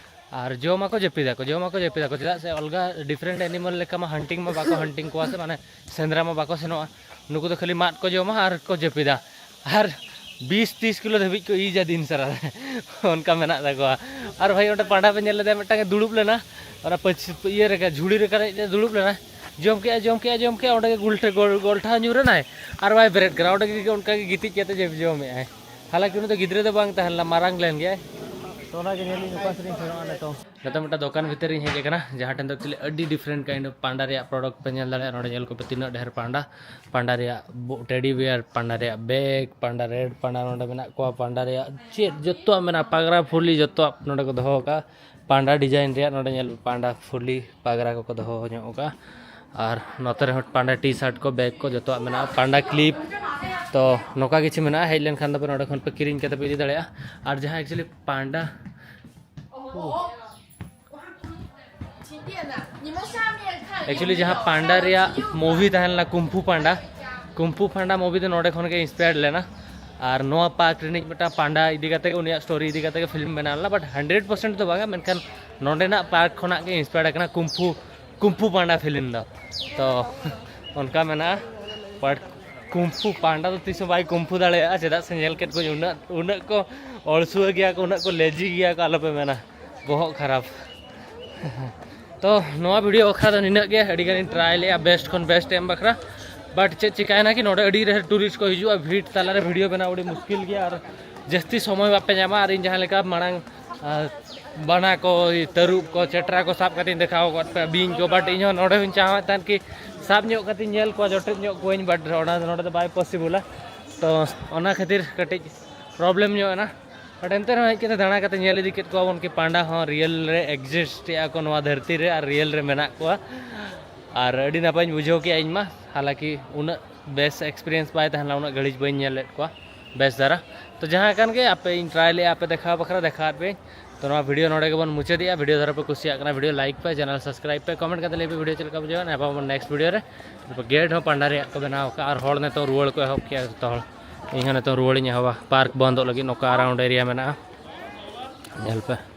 ᱟᱨ ᱡᱚᱢᱟᱠᱚ, ᱡᱟᱹᱯᱤᱫᱟᱠᱚ, ᱡᱚᱢᱟᱠᱚ, ᱡᱟᱹᱯᱤᱫᱟᱠᱚ᱾ ᱪᱮᱫᱟᱜ ᱥᱮ ᱚᱞᱜᱟ different animal ᱞᱮᱠᱟ ᱢᱟ hunting ᱢᱟ ᱵᱟᱠᱚ hunting ᱠᱚᱣᱟ ᱥᱮ, ᱢᱟᱱᱮ ᱥᱮᱸᱫᱽᱨᱟ ᱢᱟ ᱵᱟᱠᱚ ᱥᱮᱱᱚᱜᱼᱟ᱾ ᱱᱩᱠᱩ ᱫᱚ ᱠᱷᱟᱹᱞᱤ ᱢᱟᱫ ᱠᱚ ᱡᱚᱢᱟ ᱟᱨ ᱠᱚ ᱡᱟᱹᱯᱤᱫᱟ᱾ ᱟᱨ ᱵᱤᱥ ᱛᱤᱥ ᱠᱤᱞᱳ ᱫᱷᱟᱹᱵᱤᱡ ᱠᱚ ᱤᱡᱟ ᱫᱤᱱ ᱥᱟᱨᱟ ᱨᱮ᱾ ᱚᱱᱠᱟ ᱢᱮᱱᱟᱜ ᱛᱟᱠᱚᱣᱟ᱾ ᱟᱨ ᱵᱷᱟᱹᱭ, ᱚᱸᱰᱮ ᱯᱟᱸᱰᱟ ᱯᱮ ᱧᱮᱞ ᱞᱮᱫᱮᱭᱟ, ᱢᱤᱫᱴᱟᱝ ᱮ ᱫᱩᱲᱩᱵ ᱞᱮᱱᱟ, ᱚᱱᱟ ᱯᱟᱹᱪ-, ᱤᱭᱟᱹ ᱨᱮ, ᱡᱷᱩᱲᱤ ᱨᱮ ᱠᱟᱛᱮ ᱫᱩᱲᱩᱵ ᱞᱮᱱᱟ᱾ ᱡᱚᱢ ᱠᱮᱜᱼᱟ, ᱡᱚᱢ ᱠᱮᱜᱼᱟ, ᱡᱚᱢ ᱠᱮᱜᱼᱟ, ᱚᱸᱰᱮ ᱜᱮ ᱜᱩᱞᱴᱷᱟᱹ ᱜᱚᱞ-, ᱜᱚᱞᱴᱷᱟᱣ ᱧᱩᱨ ᱮᱱᱟᱭ ᱟᱨ ᱵᱟᱭ ᱵᱮᱨᱮᱫ ᱠᱟᱱᱟ᱾ ᱚᱸᱰᱮ ᱜᱮ ᱚᱱᱠᱟ ᱜᱮ ᱜᱤᱛᱤᱡ ᱠᱟᱛᱮ ᱡᱚᱢᱮᱜᱼᱟᱭ᱾ ᱦᱟᱞᱟᱝᱠᱤ ᱩᱱᱤ ᱫᱚ ᱜᱤᱫᱽᱨᱟᱹ ᱫᱚ ᱵᱟᱝ ᱛᱟᱦᱮᱸ ᱞᱮᱱᱟ, ᱢᱟᱨᱟᱝ ᱞᱮᱱ ᱜᱮᱭᱟᱭ᱾ ᱛᱚ ᱚᱱᱟᱜᱮ ᱧᱮᱞ ᱤᱧ ᱚᱠᱟ ᱥᱮᱫ ᱤᱧ ᱥᱮᱱᱚᱜᱼᱟ ᱱᱤᱛᱚᱝ᱾ ᱱᱤᱛᱚᱝ ᱢᱤᱫᱴᱟᱝ ᱫᱚᱠᱟᱱ ᱵᱷᱤᱛᱤᱨ ᱨᱤᱧ ᱦᱮᱡ ᱟᱠᱟᱱᱟ, ᱡᱟᱦᱟᱸ ᱴᱷᱮᱱ ᱫᱚ actually ᱟᱹᱰᱤ different kind of ᱯᱟᱱᱰᱟ ᱨᱮᱭᱟᱜ product ᱯᱮ ᱧᱮᱞ ᱫᱟᱲᱮᱭᱟᱜᱼᱟ᱾ ᱱᱚᱰᱮ ᱧᱮᱞ ᱠᱚᱯᱮ ᱛᱤᱱᱟᱹᱜ ᱰᱷᱮᱨ ᱯᱟᱱᱰᱟ, ᱯᱟᱱᱰᱟ ᱨᱮᱭᱟᱜ ᱵᱚ-, teddy bear, ᱯᱟᱱᱰᱟ ᱨᱮᱭᱟᱜ bag, ᱯᱟᱱᱰᱟ red ᱯᱟᱱᱰᱟ ᱱᱚᱰᱮ ᱢᱮᱱᱟᱜ ᱠᱚᱣᱟ, ᱯᱟᱱᱰᱟ ᱨᱮᱭᱟᱜ ᱪᱮᱫ ᱡᱚᱛᱚᱣᱟᱜ ᱢᱮᱱᱟᱜᱼᱟ, ᱯᱟᱜᱽᱨᱟ ᱯᱷᱩᱞᱤ ᱡᱚᱛᱚᱣᱟᱜ ᱱᱚᱰᱮ ᱠᱚ ᱫᱚᱦᱚ ᱟᱠᱟᱫᱼᱟ᱾ ᱯᱟᱱᱰᱟ design ᱨᱮᱭᱟᱜ ᱱᱚᱰᱮ ᱧᱮᱞ ᱯᱟᱱᱰᱟ ᱯᱷᱩᱞᱤ ᱯᱟᱜᱽᱨᱟ ᱠᱚᱠᱚ ᱫᱚᱦᱚ ᱧᱚᱜ ᱟᱠᱟᱫᱼᱟ᱾ ᱟᱨ ᱱᱚᱛᱮ ᱨᱮᱦᱚᱸ ᱯᱟᱱᱰᱟ T-shirt ᱠᱚ, bag ᱠᱚ ᱡᱚᱛᱚᱣᱟᱜ ᱢᱮᱱᱟᱜᱼᱟ, ᱯᱟᱱᱰᱟ clip᱾ ᱛᱚ ᱱᱚᱝᱠᱟ ᱠᱤᱪᱷᱩ ᱢᱮᱱᱟᱜᱼᱟ, ᱦᱮᱡ ᱞᱮᱱᱠᱷᱟᱱ ᱫᱚᱯᱮ ᱱᱚᱰᱮ ᱠᱷᱚᱱ ᱯᱮ ᱠᱤᱨᱤᱧ ᱠᱟᱛᱮ ᱯᱮ ᱤᱫᱤ ᱫᱟᱲᱮᱭᱟᱜᱼᱟ᱾ ᱟᱨ ᱡᱟᱦᱟᱸ actually ᱯᱟᱱᱰᱟ, actually ᱡᱟᱦᱟᱸ ᱯᱟᱱᱰᱟ ᱨᱮᱭᱟᱜ movie ᱛᱟᱦᱮᱸ ᱞᱮᱱᱟ ᱠᱩᱢᱯᱷᱩ ᱯᱟᱱᱰᱟ, ᱠᱩᱢᱯᱷᱩ ᱯᱟᱱᱰᱟ movie ᱫᱚ ᱱᱚᱰᱮ ᱠᱷᱚᱱ ᱜᱮ inspired ᱞᱮᱱᱟ᱾ ᱟᱨ ᱱᱚᱣᱟ park ᱨᱤᱱᱤᱡ ᱢᱤᱫᱴᱟᱝ ᱯᱟᱱᱰᱟ ᱤᱫᱤ ᱠᱟᱛᱮ ᱜᱮ, ᱩᱱᱤᱭᱟᱜ story ᱤᱫᱤ ᱠᱟᱛᱮ ᱜᱮ film ᱵᱮᱱᱟᱣ ᱞᱮᱱᱟ, but hundred percent ᱫᱚ ᱵᱟᱝᱟ, ᱢᱮᱱᱠᱷᱟᱱ ᱱᱚᱰᱮᱱᱟᱜ park ᱠᱷᱚᱱᱟᱜ ᱜᱮ inspired ᱟᱠᱟᱱᱟ ᱠᱩᱢᱯᱷᱩ, ᱠᱩᱢᱯᱷᱩ ᱯᱟᱱᱰᱟ film ᱫᱚ᱾ ᱛᱚ ᱚᱱᱠᱟ ᱢᱮᱱᱟᱜᱼᱟ, but ᱠᱩᱢᱯᱷᱩ ᱯᱟᱱᱰᱟ ᱫᱚ ᱛᱤᱥ ᱦᱚᱸ ᱵᱟᱭ ᱠᱩᱢᱯᱷᱩ ᱫᱟᱲᱮᱭᱟᱜᱼᱟ, ᱪᱮᱫᱟᱜ ᱥᱮ ᱧᱮᱞ ᱠᱮᱫ ᱠᱚᱣᱟᱧ ᱩᱱᱟᱹᱜ, ᱩᱱᱟᱹᱜ ᱠᱚ ᱚᱞᱥᱩᱣᱟᱹ ᱜᱮᱭᱟ ᱠᱚ, ᱩᱱᱟᱹᱜ ᱠᱚ lazy ᱜᱮᱭᱟ ᱠᱚ, ᱟᱞᱚᱯᱮ ᱢᱮᱱᱟ, ᱵᱚᱦᱚᱜ ᱠᱷᱟᱨᱟᱯ᱾ ᱛᱚ ᱱᱚᱣᱟ video ᱵᱟᱠᱷᱨᱟ ᱫᱚ ᱱᱤᱱᱟᱹᱜ ᱜᱮ, ᱟᱹᱰᱤ ᱜᱟᱱᱤᱧ try ᱞᱮᱜᱼᱟ best ᱠᱷᱚᱱ best ᱮᱢ ᱵᱟᱠᱷᱨᱟ, but ᱪᱮᱫ ᱪᱤᱠᱟᱭᱮᱱᱟ ᱠᱤ ᱱᱚᱰᱮ ᱟᱹᱰᱤ ᱰᱷᱮᱨ tourist ᱠᱚ ᱦᱤᱡᱩᱜᱼᱟ, ᱵᱷᱤᱲ ᱛᱟᱞᱟᱨᱮ video ᱵᱮᱱᱟᱣ ᱟᱹᱰᱤ ᱢᱩᱥᱠᱤᱞ ᱜᱮᱭᱟ, ᱟᱨ ᱡᱟᱹᱥᱛᱤ ᱥᱚᱢᱚᱭ ᱵᱟᱯᱮ ᱧᱟᱢᱟ᱾ ᱟᱨ ᱤᱧ ᱡᱟᱦᱟᱸ ᱞᱮᱠᱟ ᱢᱟᱲᱟᱝ, ᱟᱨ ᱵᱟᱱᱟ ᱠᱚ, ᱛᱟᱹᱨᱩᱵ ᱠᱚ, ᱪᱮᱴᱨᱟ ᱠᱚ ᱥᱟᱵ ᱠᱟᱛᱮᱧ ᱫᱮᱠᱷᱟᱣ ᱟᱠᱟᱫ ᱯᱮᱭᱟ, ᱵᱤᱧ ᱠᱚ, but ᱤᱧ ᱦᱚᱸ ᱱᱚᱰᱮ ᱦᱚᱸᱧ ᱪᱟᱦᱟᱣᱮᱫ ᱛᱟᱦᱮᱱ ᱠᱤ ᱥᱟᱵ ᱧᱚᱜ ᱠᱟᱛᱮᱧ ᱧᱮᱞ ᱠᱚᱣᱟ, ᱡᱚᱴᱮᱫ ᱧᱚᱜ ᱠᱚᱣᱟᱧ, but ᱚᱱᱟ ᱱᱚᱰᱮ ᱫᱚ ᱵᱟᱭ possible ᱟ᱾ ᱛᱚ ᱚᱱᱟ ᱠᱷᱟᱹᱛᱤᱨ ᱠᱟᱹᱴᱤᱡ problem ᱧᱚᱜ ᱮᱱᱟ, but ᱮᱱᱛᱮ ᱨᱮᱦᱚᱸ ᱦᱮᱡ ᱠᱟᱛᱮ ᱫᱟᱬᱟ ᱠᱟᱛᱮ ᱧᱮᱞ ᱤᱫᱤ ᱠᱮᱫ ᱠᱚᱣᱟ ᱵᱚᱱ ᱠᱤ ᱯᱟᱱᱰᱟ ᱦᱚᱸ real ᱨᱮ exist ᱮᱫᱼᱟ ᱠᱚ ᱱᱚᱣᱟ ᱫᱷᱟᱹᱨᱛᱤ ᱨᱮ, ᱟᱨ real ᱨᱮ ᱢᱮᱱᱟᱜ ᱠᱚᱣᱟ᱾ ᱟᱨ ᱟᱹᱰᱤ ᱱᱟᱯᱟᱭᱤᱧ ᱵᱩᱡᱷᱟᱹᱣ ᱠᱮᱜᱼᱟ ᱤᱧ ᱢᱟ, ᱦᱟᱞᱟᱝᱠᱤ ᱩᱱᱟᱹᱜ ᱵᱮᱥ experience ᱵᱟᱭ ᱛᱟᱦᱮᱸ ᱞᱮᱱᱟ, ᱩᱱᱟᱹᱜ ᱜᱷᱟᱹᱲᱤᱡ ᱵᱟᱹᱧ ᱧᱮᱞ ᱞᱮᱫ ᱠᱚᱣᱟ ᱵᱮᱥ ᱫᱷᱟᱨᱟ᱾ ᱛᱚ ᱡᱟᱦᱟᱸ ᱠᱟᱱ ᱜᱮ, ᱟᱯᱮ ᱤᱧ try ᱞᱮᱜᱼᱟ, ᱟᱯᱮ ᱫᱮᱠᱷᱟᱣ ᱵᱟᱠᱷᱨᱟ ᱫᱮᱠᱷᱟᱣᱟᱫ ᱯᱮᱭᱟᱹᱧ᱾ ᱛᱚ ᱱᱚᱣᱟ video ᱱᱚᱰᱮ ᱜᱮᱵᱚᱱ ᱢᱩᱪᱟᱹᱫᱮᱜᱼᱟ᱾ Video ᱫᱷᱟᱨᱟ ᱯᱮ ᱠᱩᱥᱤᱭᱟᱜ ᱠᱟᱱᱟ, video like ᱯᱮ, channel subscribe ᱯᱮ, comment ᱠᱟᱛᱮ ᱞᱟᱹᱭ ᱯᱮ video ᱪᱮᱫ ᱞᱮᱠᱟ ᱵᱩᱡᱷᱟᱹᱣ ᱮᱱᱟ᱾ ᱧᱟᱯᱟᱢ ᱟᱵᱚᱱ next video ᱨᱮ᱾ ᱜᱮᱴ ᱦᱚᱸ ᱯᱟᱱᱰᱟ ᱨᱮᱭᱟᱜ ᱠᱚ ᱵᱮᱱᱟᱣ ᱟᱠᱟᱫᱼᱟ, ᱟᱨ ᱦᱚᱲ ᱱᱤᱛᱚᱜ ᱨᱩᱣᱟᱹᱲ ᱠᱚ ᱮᱦᱚᱵ ᱠᱮᱜᱼᱟ ᱡᱚᱛᱚ ᱦᱚᱲ᱾ ᱤᱧ ᱦᱚᱸ ᱱᱤᱛᱚᱜ ᱨᱩᱣᱟᱹᱲᱤᱧ ᱮᱦᱚᱵᱟ, park ᱵᱚᱱᱫᱚᱜ ᱞᱟᱹᱜᱤᱫ ᱱᱚᱝᱠᱟ around area ᱢᱮᱱᱟᱜᱼᱟ, ᱧᱮᱞ ᱯᱮ᱾